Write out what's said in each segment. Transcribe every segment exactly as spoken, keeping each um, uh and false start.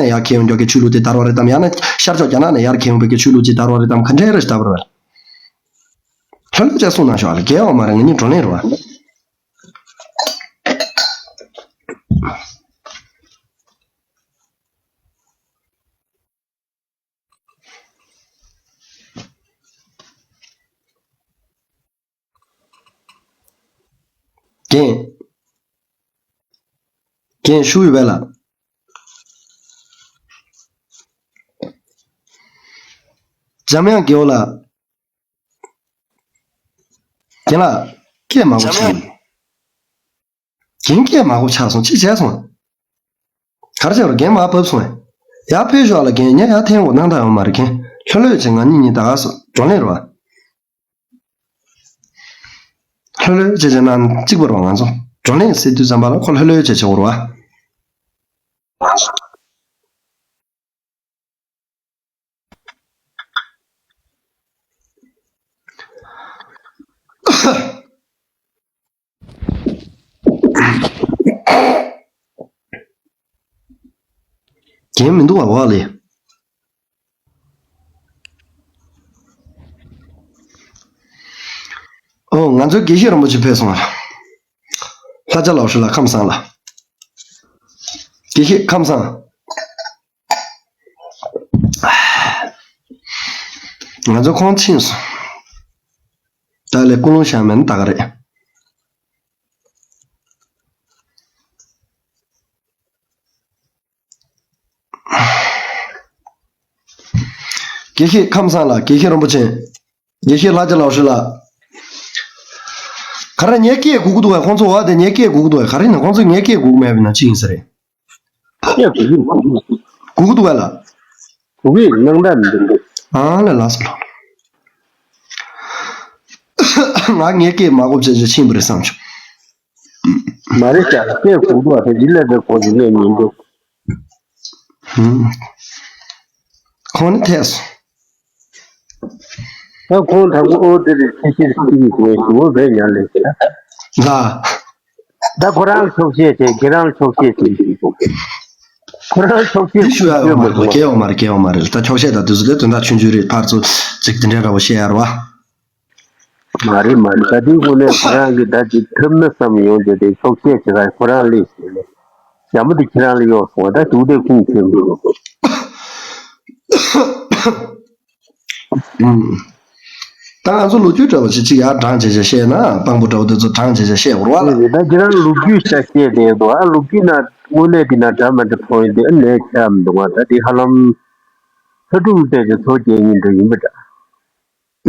ཡར་འཁྱེར་ཡོང་མགྱོགས་ཀྱི་ཆོས་ལུགས་དེ་དར་བ་རེད་དམ། ཡང་ན་ཤར་ཕྱོགས་རྒྱ་ནག་ནས་ཡར་འཁྱེར་ཡོང་བའི་གི་ཆོས་ལུགས་ཅིག་དར་བ་རེད་དམ། ག་འདྲའི་རེད་ཞིག་དར་བ་རེད། ལྷོད་ལྷོད་བྱས་གསུངས་གནང་ཤོག་ཨ་ལ། རྒྱལ་བ་མ་རེད། ང་གཉིས་བགྲོ་གླེང་རེད་བ། རྒན། རྒན་ཞུ་ཡོད་པས་ལ། འཇམ་དབྱངས་རྒྱལ་པོ་ལགས། རྒན་ལགས། སྐད་མང་པོ་ཆགས་སོང་། རྒན་སྐད་མང་པོ་ཆགས་སོང་། ཅི་བྱས་སོང་། ག་རེ་བྱས་རོ། རྒན་མར་བབས་སོང་། ཡར་ཕེབས་ཤོག་ལ། རྒན་ངས་ཡར་འཐེན་འོ་སྣང་དག་ཡོང་མ་རེད། རྒན་ལྷོད་ལྷོད་བྱས། ང་གཉིས་གཉིས་ད་ག་སོ་བགྲོ་གླེང་རེད་བ། ལྷོད་ལྷོད་བྱས་བྱས་ན་གཅིག་པ་རེད་བ། ང་ཚོ་བགྲོ་གླེང་ཟེར་དུས་ཙམ་པ་ལ་ཁོ་ལྷོད་ལྷོད་བྱས་བྱས་འོ་རེད་བ། རྒན་མི་འདུག་བ། འོག་ལ། ཨོ། ང་ཚོའི་དགེ་བཤེས་རིན་པོ་ཆེ་ཕེབས་སོང་བ། ལྷ་རྒྱལ་ལགས་ཧྲི་ལ། ཁམས་བཟང་ལ། དགེ་བཤེས་ཁམས་བཟང་། ང་ཚོ་ཁོང་ཕྱིན་སོང་། ད་ལས་ཀུན་སློང་བཞག་མེད་ན་ད་ག་རེད། དགེ་བཤེས་ཁམས་བཟང་ལགས། དགེ་བཤེས་རིན་པོ་ཆེ། དགེ་བཤེས་ལྷ་རྒྱལ་ལགས་ཧྲི་ལ། ག་རེ་ངའི་སྐད་སྒུག་གི་འདུག་གས། ཁོང་ཚོ་འོག་དེ་ངའི་སྐད་སྒུག་གི་འདུག་གས། ག་རེ་ཡིན་ན་ཁོང་ཚོས་ངའི་སྐད་སྒུག་མེད་པ་ཡིན་ན་ཅི་ཡིན་ས་རེད། སྐད་སྒུག་གི་འདུག་སྒུག་གི་འདུག་གས་ལ། སྒུག་གི་སྣང་དག་མི་འདུག་ཨ་ལས་ལགས་སོ་ལགས། ང་ངའི་སྐད་མ་གོ་བྱས་བྱས་ཕྱིན་པ་རེད་བསམ་བྱུང་། མ་རེད་ཤག་སྐད་སྒུག་འདུག་ཨ། ད་ཅི་ལས་ད་གོ་ཅི་ལས་མི་འདུག་ཧུམ། ཁོང་ནི་ཐད་སོང་། ད་ཁོང་དང་པོ་ཨོ་དེ་རེད། ཆེ་ཆེར་ཤི་གི་ངས་ཞུ་བོ་བས་ཉར་ལས་ཤག་ལ། ད་ཁོ་རང་ཆོག་ཤེས་བྱས། ཁྱེད་རང་ཆོག་ཤེས་བྱས། ཁོ་རང་ཆོག་ཤེས་འདི་ཞུ་ཡ་ཡོད་མ་རེད། སྐལ་བ་མ་རེད། སྐལ་བ་མ་རེད། ད་ཆོག་ཤེས་དང་དུས་ཚོད་དེ་དོན་དག་ཆུང་ཆུང་རེད། ཕར་ཚུར་ཅིག་དེ་འདྲའི་འདྲ་བོ་བཤད་ཡ་རེད་བ། མ་རེད་མ་རེད། ད་དེའི་སྒོ་ནས་ཁོ་རང་གིས་ད་ཅིག་ཐུབ་ན་བསམ་ཡོང་དེ་དེ་ཆོག་ཤེས་བྱེད་ཁ་ཁོ་རང་སླེབས་ཟིན་ནས་ཞྭ་མོ་དེ་ཁྱེད་རང་ལ་གཡོག་སོང་བ། ད་དུག་དེ་ཁུངས་འཁྱོལ་མི་འདུག་ཨུམ། ད་ང་ཚོ་ལོ་རྒྱུས་འདྲ་བོ་ཅིག་ཅིག་ཡར་བགྲང་བྱས་བྱས་བཤད་ན། དཔང་པོ་འདྲ་བོ་དེ་ཚོ་བགྲང་བྱས་བྱས་བཤད་དགོས་རེད་བ་ལ། ད་ཁྱེད་རང་ལོ་རྒྱུས་ཆ་བཤད་བསྡད་འདུག་ཨ། ལོ་རྒྱུས་ན་དངོས་གནས་དེ་ན་འདྲ་མི་འདྲ་མཐོང་ཡོད་དེ། ཨ་ནས་ཆགས་མི་འདུག་ང་ད་དེ་ཧ་ལམ་ཕ་ཕྲུག་བལྟས་ཏེ་ཚོ་སྐྱེལ་ཉིན་འདྲ་ཡིན་པ་འདྲ།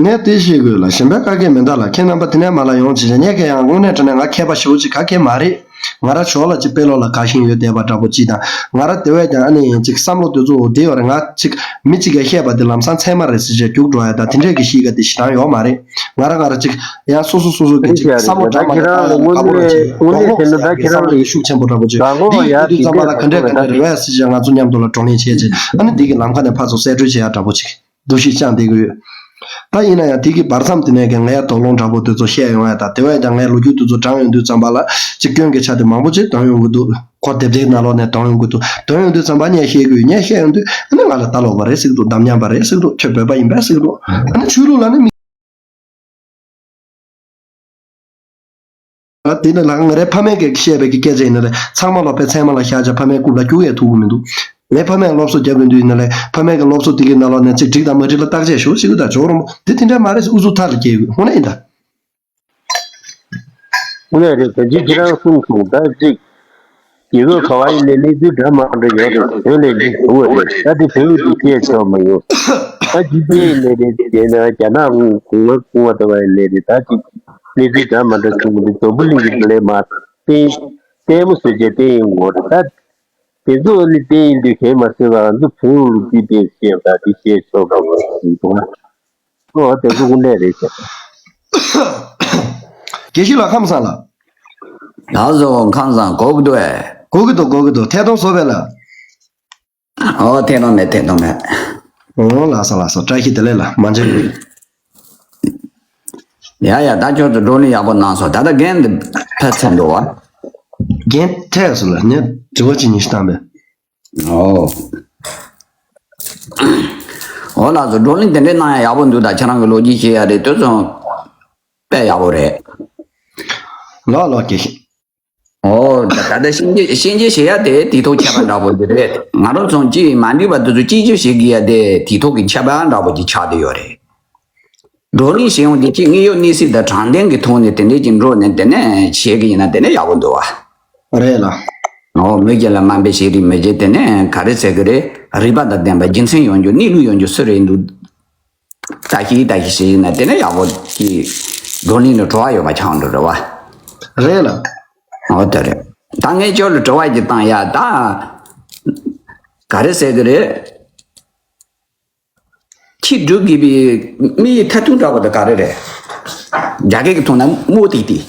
ངས་དེ་ཤེས་དགོས་ལ། གཞན་པའི་བཀའ་བཀྱོན་མེད་ད་ལ། ཁྱེད་རྣམ་པ་དེ་ནས་མར་ལ་ཡོང་བྱས་བྱས། ངས་ཁྱེད་ཡང་དངོས་གནས་དྲང་གནས་ང་མཁས་པ་ཞེ་པོ་ཅིག་ག་གེ་མ་རེད། ང་ར་ཞོར་ལ་ཅིག་དཔེ་ཀློག་ལ་དགའ་ཞེན་ཡོད་བསྡད་པ་འདྲ་པོ་ཅིག་དང་། ང་ར་དེ་བས་ཀྱང་ཨ་ནི་ཡིན་ཅིག་བསམ་བློ་དེ་ཚོ་བདེ་བ་རེད། ང་ཅིག་མི་གཅིག་གིས་བཤད་པ་དེ་ལམ་སང་ཚད་མ་རེད་ཟེར་བྱས་རྒྱུགས་འགྲོ་ཡ་དང་དེ་འདྲས་ཀྱི་གཤིས་ཀ་དེ་ཞེ་དྲག་ཡོད་མ་རེད། ང་ར་ང་ར་ཅིག་ཡང་སོ་སོ་སོ་སོ་གི་ཅིག་བསམ་བློ་འདྲ་མ་འདྲ་བཏང་ཡ་ལ་དགའ་པོ་རེད་བྱས། དོ་ཕོག་ཟེར་ཡ་གི་བསམ་བློ་དེ་ཤུགས་ཆེན་པོ་འདྲ་པོ་ཅིག་འདི་ཡིན་དུས་ཙམ་པ་ལ་ག་འདྲས་ག་འདྲས་རེད་བས་ཟེར་བྱས་ང་ཚོ་མཉམ་དུ་ལ་བགྲོ་གླེང་བྱས་བྱས། ཨ་ནི་འདི་གི་ལམ་ཁ་ནས་ཕར་ཚུར་གསེད་བཀྲོལ་བྱེད་ཡ་འདྲ་པོ་ཅིག་འདུ་ཤེས་བཅངས་བསྡད་ཀྱི་ཡོད། ད་ཡིན་ན་ཡང་དེ་གི་བར་མཚམས་དེ་ནས་ཀྱང་ངའི་དོགས་སློང་འདྲ་པོ་དེ་ཚོ་བཤད་ཡོང་ཡ་དང་། དེ་བས་ཀྱང་ངའི་ལོ་རྒྱུས་དེ་ཚོ་བགྲང་ཡོང་དུས་ཙམ་པ་ལ་ཅིག་སྐྱོན་གྱི་ཆ་དེ་མང་པོ་ཅིག་འདོན་ཡོང་གི་འདུག་ཁོ་དེབ་དེའི་ནང་ལོགས་ནས་འདོན་ཡོང་གི་འདུག་འདོན་ཡོང་དུས་ཙམ་པ་ངས་བཤད་ཀྱི་ཡོད། ངས་བཤད་ཡོང་དུས་ཨ་ནི་ང་ལ་ལྟ་ལོག་པ་རེད་ཟེར་གི་འདུག་འདམ་ཉམས་པ་རེད་ཟེར་གི་འདུག་ཁྱོད་བོད་པ་ཡིན་པས་ཟེར་གི་འདུག་ཨ་ནི་ཆོས་ལུགས་ལ་ནི་མི། ཨ། དེ་ནི་ལགས་ང་རའི་ཕ་མས་ཀྱིས་བཤད་པའི་གི་སྐད་ཆ་ཡིན་ན་རེད། ཚང་མ་ལོག་པའི་ཚད་མ་ལ་བཞག་བྱས་ཕ་མའི་རྐུབ་ལ་རྒྱུག་ཡས་ཐུབ་ཀྱི་མི་འདུག་ངའི་ཕ་མས་སློབ་གསོ་རྒྱབ་ཡོང་དུས་ཡིན་ན་རེད། ཕ་མའི་གི་སློབ་གསོ་དེ་གི་ནང་ལོགས་ནས་ཅིག་འགྲིག་དང་མ་འགྲིག་ལ་བརྟག་དཔྱད་ཞུ་ཟེར་གི་ད་ཇོ་རོང་པོ་འདི་དེ་འདྲ་མ་རེད་ཟེར་ཨུ་ཚུགས་ཐག་ལ་བསྐྱེལ་གི་དངོས་གནས་ཡིན་ད། དངོས་གནས་རེད། ད་ཅི་ཁྱེད་རང་གསུངས་སོང་ད་ཅིག་རྒྱལ་ཁབ་ག་བ་ཡིན་ནའི་གནས་ཚུལ་འདྲ་མ་འདྲ་ཡོད་རེད། བོད་ལས་འདི་བྱུང་བ་རེད། ད་དེ་བོད་ཀྱི་བཤད་ཆོག་མ་ཡོང་། ད་ཕྱི་རྒྱལ་ཡིན་ནའི་རེད། དེ་ན་རྒྱ་ནག་གུང་ང་གུང་བ་ལྟ་བ་ཡིན་ནའི་རེད། ད་ཅིག་གནས་ཚུལ་འདྲ་མ་འདྲ་བྱུང་བ་རེད། འཛམ་བུ་གླིང་གི་ལས་མ་བསྟན་ལྟད་མོ་བཟོས་བྱས་བསྟན་ཡོང་གི་རེད། ད་དེ་ཚོ་ནི་བསྟན་ཡིན་དུས་གཞན་མ་བཟོས་པ་ང་ཚོ་བོད་ལུགས་རྒྱུད་སྡེ་བཤད་ད་དེ་བཤད་ཆོག་ག་བ་ཡིན་འདུག་ཨ། ཨོ་དེ་ཚོ་དངོས་གནས་རེད་ཤག་དགེ་བཤེས་ལགས་ཁམས་བཟང་ལགས། ལགས་སོ་ཁམས་བཟང་། གོ་གི་འདུག་ཨེ། གོ་གི་འདུག་གོ་གི་འདུག་ཐད་གཏོང་བཟོ་བས་ལ། ཨོ་ཐད་གཏོང་མེད་ཐད་གཏོང་མེད། ཨོ་ལགས་སོ་ལགས་སོ། བཀྲ་ཤིས་བདེ་ལེགས་ལ་མ་མཇལ་ཡོད། ཡ་ཡ་ད་ཁྱོད་ཚོ་བགྲོ་གླེང་ཡག་པོ་གནང་སོང་། ད་ལྟ་རྒན་འདི་ཕེབས་ཚར་འདུག་བ། རྒན་ཐད་སོང་ལ་ངས་དྲི་བ་གཅིག་གཉིས་ཤིག་བཏང་པས། ཨོ། ལགས་སོ། བགྲོ་གླེང་དེ་འདྲས་གནང་ཡ་ཡག་པོ་འདུག་ད་ཁྱེད་རང་གི་ལོ་རྒྱུས་བཤད་ཡ་རེད། དེ་ཚོ་དཔེ་ཡག་པོ་རེད། ལགས་ལགས། དགེ་བཤེས། ཨོ། ད་ད་ལྟ་ཤན་འབྱེད་ཤན་འབྱེད་བྱེད་ཡ་དེ་དེ་ཐོག་ཁྱད་པར་འདྲ་པོ་དེ་རེད། ང་རང་ཚོ་གཅིག་མ་འགྲིག་པ་དེ་ཚོ་གཅིག་གྱུར་བྱེད་དགོས་ཡ་དེ་དེ་ཐོག་གི་ཁྱད་པར་འདྲ་པོ་ཅིག་ཆགས་བསྡད་ཡོད་རེད། བགྲོ་གླེང་བྱེད་ཡོང་དེ་གཅིག་དངོས་ཡོད་གནས་ཚུལ་དང་དྲང་བདེན་གྱི་ཐོག་ནས་དེ་འདྲས་ཀྱི་འགྲོ་ནས་དེ་ནས་བྱེད་ཀྱི་ཡིན་ན་དེ་ནས་ཡག་པོ་འདུག་བ། རེད་ལ། ཨོ། མི་སྒེར་ལ་དམའ་འབེབས་བྱེད་རིགས་མི་བྱེད། དེ་ནས་ག་རེ་ཟེར་གི་རེད། རིག་པ་དང་ལྡན་པ་རྒྱུ་མཚན་ཡོད་རྒྱུ་གནས་ལུགས་ཡོད་རྒྱུ་སུ་རེད་འདུག་ལྟ་ཞིག་ལྟ་ཞིག་བྱེད་ཡིན་ན་དེ་ནས་ཡག་པོ་གི་བགྲོ་གླེང་ལ་བྲོ་བ་ཡོད་པ་ཆགས་འགྲོ་རེད་བ། རེད་ལ། ཨོ་དེ་རེད། ད་ངས་ཁྱོད་ལ་དྲི་བ་ཅིག་བཏང་ཡ། ད་ག་རེ་ཟེར་གི་རེད། ཆོས་སྒྲུབ་དགོས་པའི་དམིགས་ཡུལ་མཐར་ཐུག་འདྲ་པོ་དེ་ག་རེ་རེད། རྒྱ་སྐད་ཀྱི་ཐོག་ན་མུ་ཏིག་ཏི།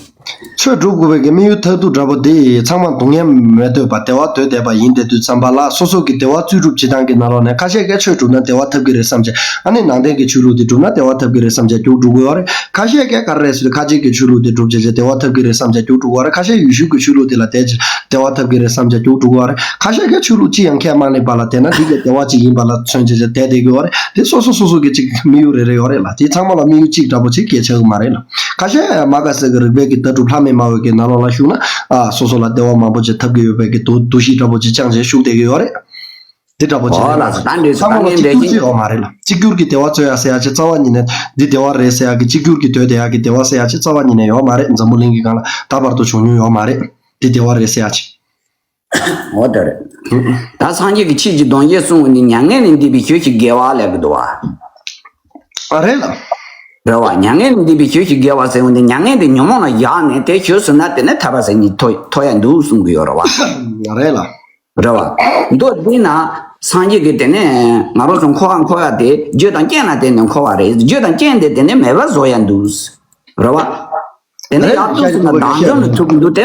ཆོས་སྒྲུབ་དགོས་པའི་གི་དམིགས་ཡུལ་མཐར་ཐུག་འདྲ་པོ་དེ་ཚང་མ་སྡུག་བསྔལ་མི་འདོད་པ་བདེ་བ་འདོད་བསྡད་པ་ཡིན་དེ་དུས་ཙམ་པ་ལ། སོ་སོ་གི་བདེ་བ་རྩོལ་སྒྲུབ་བྱེད་སྟངས་ཀྱི་ནང་ལོགས་ནས་ཁ་ཤས་ཀྱིས་ཆོས་སྒྲུབ་ན་བདེ་བ་ཐོབ་ཀྱི་རེད་བསམ་བྱས། ཨ་ནི་ནང་བསྟན་གྱི་ཆོས་ལུགས་དེ་སྒྲུབ་ན་བདེ་བ་ཐོབ་ཀྱི་རེད་བསམ་བྱས་རྒྱུགས་འགྲོ་གི་ཡོད་རེད། ཁ་ཤས་ཀྱིས་ག་རེ་རེད་ཟེར་ཁ་ཆེ་གི་ཆོས་ལུགས་དེ་སྒྲུབ་བྱས་བྱས་བདེ་བ་ཐོབ་ཀྱི་རེད་བསམ་བྱས་རྒྱུགས་འགྲོ་གི་ཡོད་རེད། ཁ་ཤས་ཡེ་ཤུ་གི་ཆོས་ལུགས་དེ་ལ་བསྡད་བྱས་བདེ་བ་ཐོབ་ཀྱི་རེད་བསམ་བྱས་རྒྱུགས་འགྲོ་གི་ཡོད་རེད། ཁ་ཤས་ཀྱིས་ཆོས་ལུགས་ཅི་ཡང་ཁས་མ་ལེན་པ་ལ་བལྟས་ན་འདི་གའི་བདེ་བ་ཅིག་ཡིན་པ་ལ་མཚོན་བྱས་བྱས་བསྡད་བསྡད་ཀྱི་ཡོད་རེད། དེ་སོ་སོ་སོ་སོ་གི་ཅིག་དམིགས་ཡུལ་རེ་རེ་ཡོད་རེད་ལ། དེ་ཚང་མ་ལ་དམིགས་ཡུལ་གཅིག་འདྲ་པོ་ཅིག་གལ་ཆེ་གི་མ་རེད་ལ། ཁ་ཤས་མ་ག་ཟེར་གི་རིག་པའི་གི་ལྟ་གྲུབ་ལྷ་མེད་སྨྲ་བའི་གི་ནང་ལོགས་ལ་ཞུགས་ན། ཨ། སོ་སོ་ལ་བདེ་བ་མང་པོ་ཅིག་ཐོབ་ཀྱི་ཡོད་པའི་གི་འདུ་འདུ་ཤེས་འདྲ་པོ་ཅིག་བཅངས་བྱས་ཞུགས་བསྡད་ཀྱི་ཡོད་རེད། དེ་འདྲ་པོ་ཅིག་ཨོ་རེད་ལ། ལགས་སོ། ད་འདི་ཚང་མ་ལ་གཅིག་གྱུར་ཅིག་ཡོད་མ་རེད་ལ། གཅིག་གྱུར་གྱི་བདེ་བ་རྩོད་ཡ་ཟེར་ཡ་ཅིག་རྩ་བ་ཉིད་ནས་འདི་བདེ་བ་རེད་ཟེར་ཡ་གི། གཅིག་གྱུར་གྱི་འདོད་བསྡད་ཡ་གི་བདེ་བ་ཟེར་ཡ་ཅིག་རྩ་བ་ཉིད་ནས་ཡོད་མ་རེད། འཛམ་བུ་གླིང་གི་སྒང་ལ་ད་བར་དུ་བྱུང་མྱོང་ཡོད་མ་རེད། འདི་བདེ་བ་རེད་ཟེར་ཡ་ཅིག་ཨོ་དེ་རེད། ད་སངས་རྒྱས་ཀྱི་ཆོས་ཀྱི་སྡོམ་བཞི་གསུངས་པ་ནི་མྱ་ངན་ལས་འདས་པའི་ཞི་བྱེད་དགེ་བ་ལབ་ཀྱི་འདུག་བ། ཨ་རེད་ལ། རེད་བ། མྱ་ངན་ལས་འདས་པའི་ཞི་བྱེད་དགེ་བ་ཟེར་བ་ནི་མྱ་ངན་དེ་ཉོན་མོངས་ལ་བཞག་ནས་དེ་ཞི་སོང་ན་དེ་ནས་ཐར་པ་ཟེར་ནི་ཐོབ་ཐོབ་ཡ་འདུག་གསུང་གི་ཡོད་རེད་བ། ཨ་རེད་ལ། རེད་བ། མདོ་འདི་ན་སངས་རྒྱས་ཀྱིས་དེ་ནས་ང་རང་ཚོ་འཁོར་བ་འཁོར་ཡ་དེ་རྒྱུ་དང་རྐྱེན་ལ་བརྟེན་ནས་འཁོར་བ་རེད། རྒྱུ་དང་རྐྱེན་དེ་དེ་ནས་མེད་པ་བཟོ་ཡ་འདུག་རེད་བ། དེ་ནས་རེད། ཡག་ཐུག་སོང་ན་བདག་འཛིན་ལ་ཐུག་གི་འདུག་དེ་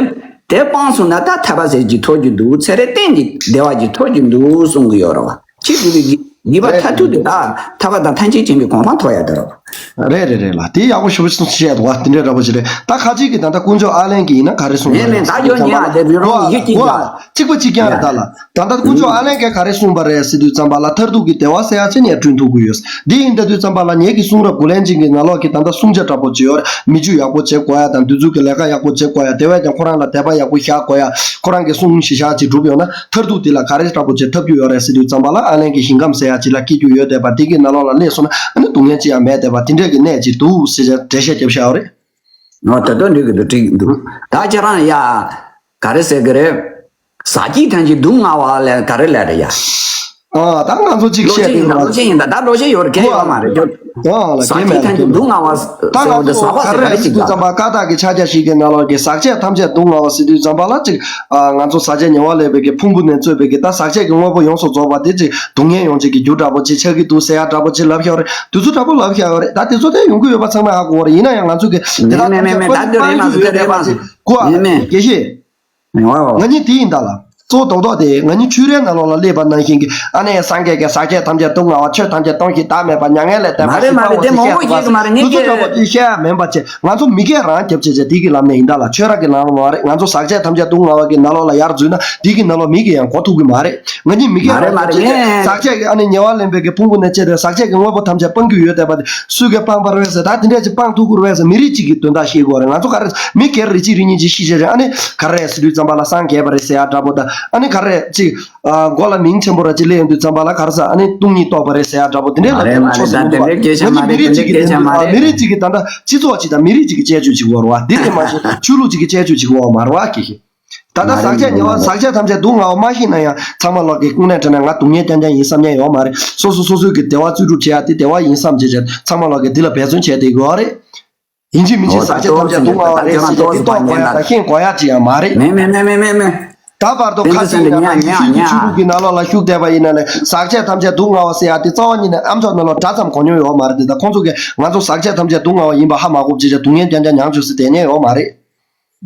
དེ་སྤངས་སོང་ན་ད་ཐར་པ་ཟེར་གྱི་ཐོབ་རྒྱུ་འདུག་ཚེ་རབས་གཏན་གྱི་བདེ་བ་ཅིག་ཐོབ་རྒྱུ་འདུག་གསུང་གི་ཡོད་རེད་བ། ཆོས་སྒྲུབ་པའི་དགེ་བ་མཐར་ཐུག་དེ་ད་ཐར་པ་དང་ཐམས་ཅད་མཁྱེན་པའི་གོ་འཕང་ཐོབ་ཡ་དེ་རེད་བ། རེད་རེད་རེད་ལ། དེ་ཡག་པོ་ཞེ་པོ་ཅིག་བཤད་འདུག་བ། དེ་འདྲའི་འདྲ་པོ་ཅིག་རེད། ད་ཁ་ཅིག་གིས་ད་ལྟ་དཀོན་མཆོག་ཨ་ལན་གྱིས་ཡིན་ན་ག་རེ་གསུངས་པ་རེད། མེད་མེད། ད་ཡོད་ཉན་ཨ། དེ་རི་རོང་ཡོད་ཀྱི་ཡ། གཅིག་པ་གཅིག་རྐྱང་རེད་ད་ལ། ད་ལྟ་དཀོན་མཆོག་ཨ་ལན་གྱིས་ག་རེ་གསུངས་པ་རེད་ཟེར་དུས་ཙམ་པ་ལ། མཐར་ཐུག་གི་བདེ་བ་ཟེར་ཡ་ཅིག་ངས་བསྐྲུན་ཐུབ་ཀྱི་ཡོད། འདི་ཡིན་ད་དུས་ཙམ་པ་ལ་ངེད་ཀྱི་གསུང་རབ་གུ་ལན་ཅན་གྱི་ནང་ལོགས་ཀྱི་ད་ལྟ་གསུང་ཆ་འདྲ་པོ་ཅིག་ཡོད་རེད། མི་རྒྱུད་ཡག་པོ་བྱེད་དགོས་ཡ་དང་། འདི་ཚོ་གི་ལས་ཀ་ཡག་པོ་བྱེད་དགོས་ཡ། དེ་བས་ཀྱང་ཁོ་རང་ལ་དད་པ་ཡག་པོ་བཞག་དགོས་ཡ། ཁོ་རང་གི་གསུང་གཞི་བཞག་ཅིག་སྒྲུབ་ཡོང་ན་མཐར་ཐུག་དེ་ལ་ག་རེ་འདྲ་པོ་ཅིག་ཐོབ་རྒྱུ་ཡོད་རེད་ཟེར་དུས་ཙམ་པ་ལ། ཨ་ལན་གྱི་ཞིང་ཁམས་ཟེར་ཡ་ཅིག་ལ་སྐྱེ་རྒྱུ་ཡོད་བསྡད་པ། དེ་གི་ནང་ལོགས་ལ་སླེབས་སོང་ན་ཨ་ནི་སྡུག་བསྔལ་ཅི་ཡང་མེད་བསྡད་པ་དེ་འདྲས་ཀྱི་གནས་ཅིག་འདུག་ཟེར་བྱས་འགྲེལ་བཤད་རྒྱབ་བཞག་ཡོད་རེད། ཨོ། དེ་དོན་འགྲིག་གི་འདུག་འགྲིག་གི་འདུག་ད་ཁྱེད་རང་ཡ། ག་རེ་ཟེར་གི་རེད། ཟག་བཅས་ཐམས་ཅད་སྡུག་བསྔལ་བ་ལ་ག་རེ་ལབ་རེད་ཡ། ཨ། ད་ང་ཚོ་གཅིག་བཤད་དེ་ལ། བློ་ཅན་ཡིན་ད། ད་བློ་ཅན་ཡོད་རེད། གལ་ཡོད་མ་རེད། ཨ་ལ། ཟག་བཅས་ཐམས་ཅད་སྡུག་བསྔལ་བ་ཟེར་བ་དེ་ཟག་པ་ཟེར་ག་རེ་ཞིག་ད། ད་ང་ཚོ་ག་རེ་ཟེར་དུས་ཙམ་པ་ཀ་དག་གི་ཕྱག་རྒྱ་བཞི་གི་ནང་ལོགས་ཀྱི་ཟག་བཅས་ཐམས་ཅད་སྡུག་བསྔལ་བ་ཟེར་དུས་ཙམ་པ་ལ་གཅིག་ཨ། ང་ཚོ་ཟག་བཅས་ཉེ་བར་ལས་པའི་གི་ཕུང་པོ་ནས་གཙོས་པའི་གི་ད་ཟག་བཅས་ཀྱི་དངོས་པོ་ཡོངས་སུ་རྫོགས་པ་དེ་གཅིག་སྡུག་བསྔལ་ཡོང་བྱེད་ཀྱི་རྒྱུ་འདྲ་པོ་ཅིག་ཆགས་ཀྱི་འདུག་ཟེར་ཡ་འདྲ་པོ་ཅིག་ལབ་བཞག་ཡོད་རེད། དེ་ཚོ་འདྲ་པོ་ལབ་བཞག་ཡོད་རེད། ད་དེ་ཚོ་དེ་ཡོང་གི་ཡོད་པ་ཚང་མས་ཧ་གོ་གི་རེད། ཡིན་ན་ཡང་ང་ཚོ་གི་དེ་དག་ཐམས་ཅད་སྤང་རྒྱུ་ཡོད་བསྡད་པ་ཅིག་གོ་ཨ། དགེ་བཤེས། ང་གཉིས་དེ་ཡིན་ད་ལ། གཙོ་བོ་རྡོག་རྡོག་དེ་ང་གཉིས་ཆོས་རའི་ནང་ལོགས་ལ་སླེབས་པ་ནང་བཞིན་གྱི། ཨ་ནི་སངས་རྒྱས་ཀྱིས་ཟག་བཅས་ཐམས་ཅད་སྡུག་བསྔལ་བ། ཆོས་ཐམས་ཅད་སྟོང་ཞིང་བདག་མེད་པ། མྱ་ངན་ལས་འདས་པ། མ་རེད་མ་རེད། དེ་མང་པོ་ཞིག་གི་མ་རེད། ངས་ཀྱི་འདུ་འཕྲོ་འདྲ་པོ་ཅིག་བཤད་ཡ་མིན་པ་བྱས། ང་ཚོ་མི་སྐད་རང་རྒྱབ་བྱས་བྱས་དེ་གི་ལམ་ནས་ཡིན་ད་ལ། ཆོས་ར་གི་ལམ་ལ་མ་རེད། ང་ཚོ་ཟག་བཅས་ཐམས་ཅད་སྡུག་བསྔལ་བ་གི་ནང་ལོགས་ལ་ཡར་འཛུལ་ན་དེ་གི་ནང་ལོགས་མི་གིས་ཡང་གོ་ཐུབ་ཀྱི་མ་རེད། ང་གཉིས་མི་སྐད་རང་རྒྱབ་བྱས་བྱས་ཟག་བཅས་ཀྱི་ཨ་ནི་ཉེ་བར་ལེན་པའི་གི་ཕུང་པོ་ནས་སྐྱེས་ཏེ་ཟག་བཅས་ཀྱི་དངོས་པོ་ཐམས་ཅད་སྤང་རྒྱུ་ཡོད་བསྡད་པ་དེ་སུས་གིས་སྤངས་པ་རེད་ཟེར། ད་དེ་འདྲས་ཅིག་སྤང་ཐུབ་ཀྱི་རེད་ཟེར། མི་རིགས་གཅིག་གི་དོན་དག་ཤེས་དགོས་རེད། ང་ཚོ་ག་རེ་མི་སྒེར་རེ་གཅིག་རེ་གཉིས་ཅིག་ཤི་བྱས་རེད། ཨ་ནི་ག་རེ་ཟེར་དུས་ཙམ་པ་ལ་སངས་རྒྱས་པ་རེད་ཟེར་ཡ་འདྲ་པོ་དང་། ཨ་ནི་ག་རེ་ཅིག་ཨ། མགོ་ལ་མིང་ཆེན་པོ་ར་ཅིག་སླེབས་ཡོང་དུས་ཙམ་པ་ལ་ག་རེ་ཟེར། ཨ་ནི་སྟོང་ཉིད་རྟོགས་པ་རེད་ཟེར་ཡ་འདྲ་པོ་དེ་འདྲའི་ལབ་ཡ་ང་ཚོ་ཟེར་གི་འདུག་བ། མི་རིགས་གཅིག་གི་དོན་དག་མི་རིགས་གཅིག་གི་ད་ལྟ་སྤྱི་ཚོགས་གཅིག་དང་མི་རིགས་གཅིག་གི་ཁྱད་ཆོས་གཅིག་པོ་རེད་བ། འདི་དེ་མ་གཞི་ཆོས་ལུགས་གཅིག་གི་ཁྱད་ཆོས་གཅིག་པོ་མ་རེད་བ། དགེ་བཤེས། ད་ལྟ་ཟག་བཅས་ཉེ་བར་ཟག་བཅས་ཐམས་ཅད་སྡུག་བསྔལ་བ་མ་ཤེས་ན་ཡང་ཚང་མ་ལོག་གི་དངོས་གནས་དྲང་གནས་ང་སྡུག་བསྔལ་རྐྱང་རྐྱང་ཡིན་བསམ་མཁན་ཡོད་མ་རེད། སོ་སོ་སོ་སོའི་གི་བདེ་བ་རྩོལ་སྒྲུབ་བྱེད་ཡ་དེ་བདེ་བ་ཡིན་བསམ་བྱས་བྱས་ཚང་མ་ལོག་གི་འདི་ལ་འབད་བརྩོན་བྱས་བསྡད་ཡོད་རེད། ཡིན་གཅིག་མིན་གཅིག་ཟག་བཅས་ཐམས་ཅད་སྡུག་བསྔལ་བ་རེད་ཟེར་བྱས་དེ་རྟོགས་དགོས་ཡ་དང་ཤེས་དགོས་ཡ་ཅིག་ཡང་མ་རེད། མེད་མེད་མེད་མེད་མེད་མེད། ད་བར་དུ་ཁ་ཅིག་ཡིན་ན་ཡང་ཡེ་ཤུ་གི་ཆོས་ལུགས་ཀྱི་ནང་ལོགས་ལ་ཞུགས་བསྡད་པ་ཡིན་ན་ལས་ཟག་བཅས་ཐམས་ཅད་སྡུག་བསྔལ་བ་ཟེར་ཡ་དེ་རྩ་བ་ཉིད་ནས་ཨ་མཆོག་ནང་ལོགས་སྒྲ་ཙམ་གོ་མྱོང་ཡོད་མ་རེད་དེ། ད་ཁོང་ཚོ་གིས་ང་ཚོ་ཟག་བཅས་ཐམས་ཅད་སྡུག་བསྔལ་བ་ཡིན་པ་ཧ་མ་གོ་བྱས་བྱས་སྡུག་བསྔལ་རྐྱང་རྐྱང་མྱངས་བྱུང་ཟེར་བསྡད་མཁན་ཡོད་མ་རེད།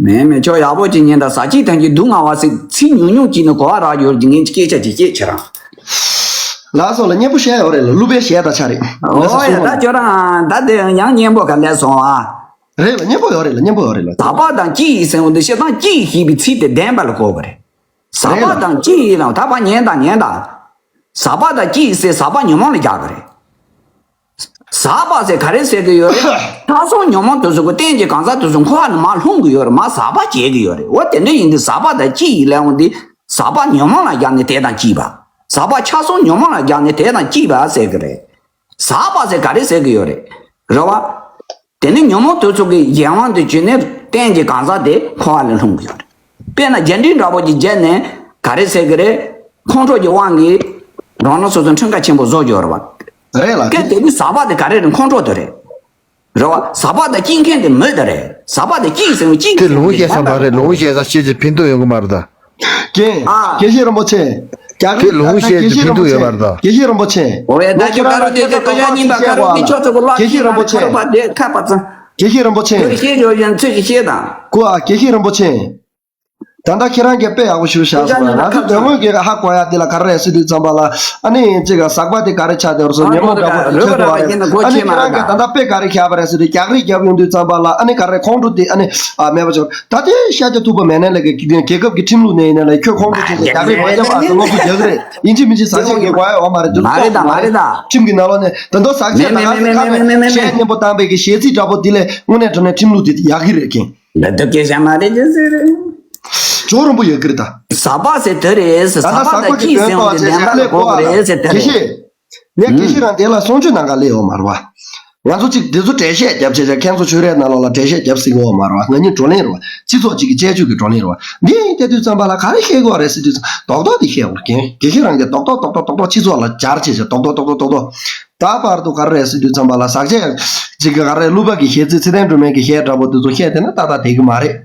མེད་མེད། ཁྱོད་ཡག་པོ་ཅིག་ཉན་དང་། ཟག་བཅས་ཐམས་ཅད་སྡུག་བསྔལ་བ་ཟེར་ཚིག་ཉུང་ཉུང་ཅིག་ནས་གོ་བ་རག་ཡོད་ཀྱི་ངས་སྐད་ཆ་ཅིག་བཤད་ཁྱེད་རང་། ལགས་སོ་ལ། སྙན་པོ་བཤད་ཡོད་རེད་ལ། གླུ་པའི་གཞས་དང་ཆ་རེད། ཨོ་ཡ། ད་ཁྱོད་རང་ད་དེ་ཡང་སྙན་པོ་ག་ལས་སོང་ཨ། རེད་ལ། སྙན་པོ་ཡོད་རེད་ལ། སྙན་པོ་ཡོད་རེད་ལ། ཟག་པ་དང་སྐྱེ་ཡི་ཟེར་བ་འདི་བཤད་སྟངས་སྐྱེ་ཡི་ཞེས་པའི་ཚིག་དེ་བདེན་པ་ལ་གོ་དགོས་རེད། ཟག་པ་དང་སྐྱེ་ཡི་ལ། ད་ཕར་ཉན་དང་ཉན་དང་། ཟག་པ་དང་སྐྱེ་ཡི་ཟེར་ཟག་པ་ཉོན་མོངས་ལ་རྒྱག་གི་རེད། ཟག་པ་ཟེར་ག་རེ་ཟེར་གི་ཡོད་རེད། ཆགས་སོགས་ཉོན་མོངས་དེ་ཚོ་གི་རྟེན་གྱི་གང་ཟག་དེ་ཚོ་འཁོར་བ་ནས་མར་ལྷུང་གི་ཡོད་རེད། མར་ཟག་པ་སྐྱེ་གི་ཡོད་རེད། འོ་དེ་འདྲ་ཡིན་དུས་ཟག་པ་དང་སྐྱེ་ཡི་ལས་འོང་དུས་ཟག་པ་ཉོན་མོངས་ལ་སྦྱར་ནས་དེ་དང་སྐྱེས་པ། ཟག་པ་ཆགས་སོགས་ཉོན་མོངས་ལ་སྦྱར་ནས་དེ་དང་སྐྱེས་པ་ཟེར་གི་རེད། ཟག་པ་ཟེར་ག་རེ་ཟེར་གི་ཡོད་རེད། རེད་བ། དེ་ནི་ཉོན་མོངས་དེ་ཚོ་གི་གཞན་དབང་དུ་གྱུར་ནས་རྟེན་གྱི་གང་ཟག་དེ་འཁོར་བ་ལ་ལྷུང་གི་ཡོད་རེད། དཔེར་ན་རྒྱ་འདྲེ་འདྲ་པོ་ཅིག་བརྒྱབ་ནས་ག་རེ་ཟེར་གི་རེད། ཁོང་ཁྲོ་གི་དབང་གིས་རང་རང་སོ་སོ་འཕྲུལ་ཁ་ཆེན་པོ་བཟོ་རྒྱུ་རེད་བ། རེད་ལ། སྐད་དེ་ནི་ཟག་པ་དེ་ག་རེ་རེད། ཁོང་ཁྲོ་དེ་རེད། རེད་བ། ཟག་པ་དང་སྐྱེ་མཁན་དེ་མོ་དེ་རེད། ཟག་པ་དང་སྐྱེ་ཟེར་བ་སྐྱེ་དེ་ལོང་བཤད་བསམ་པ་རེད། ལོང་བཤད་ས་སྐྱེ་ཅིག་ཕན་ཐོགས་ཡོང་གི་མ་རེད་ད། རྒན། ཨ། དགེ་བཤེས་རིན་པོ་ཆེ། རྒྱ་རིགས་དེ་ལོང་བཤད་ཅིག་ཕན་ཐོགས་ཡོད་མ་རེད་ད། དགེ་བཤེས་རིན་པོ་ཆེ། འོ་ཡ་ད་ཁྱོད་ཀ་རོ་དེ་དེ་ཀ་ཤ་རྙིང་པ་ཀ་རོ་དེ་ཁྱོད་ཚོ་གི་ལོག་དགེ་བཤེས་རིན་པོ་ཆེ། ཁ་རོ་པ་དེ་ཁ་པ་ཚང་། དགེ་བཤེས་རིན་པོ་ཆེ། ཁྱོད་ཤེས་ཡོད་ཡན་ཚོད་ཀྱི་ཤེས་དང་། ཀོ་ཨ་དགེ་བཤེས་རིན་པོ་ཆེ། ད་ལྟ་ཁྱེད་རང་གིས་དཔེ་ཡག་པོ་ཞུ་བཞག་སོང་། ང་ཚོ་དོན་དངོས་ཀྱི་ཧ་གོ་ཡ་དེ་ལ་ག་རེ་རེད་ཟེར་དུས་ཙམ་པ་ལ། ཨ་ནི་གཅིག་ག་ཟག་པ་དེ་ག་རེ་ཆགས་བསྡད་རུ་སོང་། ཉོན་མོངས་འདྲ་པོ་དེ་ཆགས་བསྡད་པ་རེད། ཨ་ནི་ཁྱེད་རང་གིས་ད་ལྟ་དཔེ་ག་རེ་བཞག་པ་རེད་ཟེར་དུས་རྒྱག་རེས་རྒྱབ་ཡོང་དུས་ཙམ་པ་ལ། ཨ་ནི་ག་རེ་ཁོང་ཁྲོ་དེ་ཨ་ནི་ཨ་མེད་པ་བྱུང་། ད་དེ་ཤཱཀྱ་ཐུབ་པ་མེད་ནའི་ལས་ཀྱི་རྒྱལ་ཁབ་ཀྱི་ཁྲིམས་ལུགས་ནས་ཡིན་ནའི་ལས་ཁྱོད་ཁོང་ཁྲོ་ཆེ་ཟེར་རྒྱག་རེས་མ་བརྒྱབ་ཨ་ཟེར་སློབ་གསོ་རྒྱག་གི་རེད། ཡིན་གཅིག་མིན་གཅིག་ཟག་བཅས་ཀྱི་གོ་ཡ་ཡོད་མ་རེད། དེ་ཚོ་མ་རེད་ད་མ་རེད་ད། ཁྲིམས་ཀྱི་ནང་ལོགས་ནས་ད་དུང་ཟག་བཅས་ད་ལྟ་ཟེར་ཁ་པའི་གཞས་ཚིག་འདྲ་པོ་དེ་ལས་དངོས་གནས་དྲང་གནས་ཁྲིམས་ལུགས་དེ་ཡག་གི་རེད་ཀྱང་། ལབ་ཐུབ་སྐད་ཆ་མ་རེད་ཅེས་ཟེར། ཇོ་རིན་པོ་ཡོད་ཀྱི་རེད་ད། ཟག་པ་ཟེར་དེ་རེད་ཟེར། ད་ཟག་ལྟ་པ་ཟག་དང་པོ་གི་སྐྱེས་དོན་ཟེར་བ་དོགས་དེ་ཟེར་ལན་ལ་ལས་གོ་གོ་བ་རེད་ཟེར་དེ་དགེ་རེད། བཤེས། ངས་དགེ་བཤེས་རང་དེ་ལ་གསུང་ཆོས་ནང་ག་ལས་ཡོད་མ་རེད་བ། ང་ཚོ་གཅིག་དེ་ཚོ་འགྲེལ་བཤད་རྒྱབ་བྱས་བྱས་ཁྱེད་ཚོ་ཆོས་རའི་ནང་ལོགས་ལ་འགྲེལ་བཤད་རྒྱབ་སྲིད་གི་ཡོད་མ་རེད་བ། ང་གཉིས་བགྲོ་གླེང་རེད་བ། སྤྱི་ཚོགས་གཅིག་གི་དཔྱད་བརྗོད་ཀྱི་བགྲོ་གླེང་རེད་བ། འདི་ཡིན་དེ་དུས་ཙམ་པ་ལ་ག་རེ་བཤད་དགོས་རེད་ཟེར་དུས་ཙམ་རྡོག་རྡོག་དེ་བཤད་དགོས་རེད་ཀྱང་། དགེ་བཤེས་རང་གིས་རྡོག་རྡོག་རྡོག་རྡོག་རྡོག་རྡོག་སྤྱི་ཚོགས་ལ་སྦྱར་བྱས་བྱས་རྡོག་རྡོག་རྡོག་རྡོག་རྡོག་རྡོག་ད་བར་དུ་ག་རེ་རེད་ཟེར་དུས་ཙམ་པ་ལ་ཟག་བཅས་ཅིག་གི་ག་རེ་གླུ་པ་གི་གཞས་ཚིག་ཚེ་བརྟན་སྒྲོལ་མའི་གི་གཞས་འདྲ་པོ་དེ་ཚོ་བཤད་བསྡད་ན་ཏག་ཏག་བསྡད་གི་མ་རེད།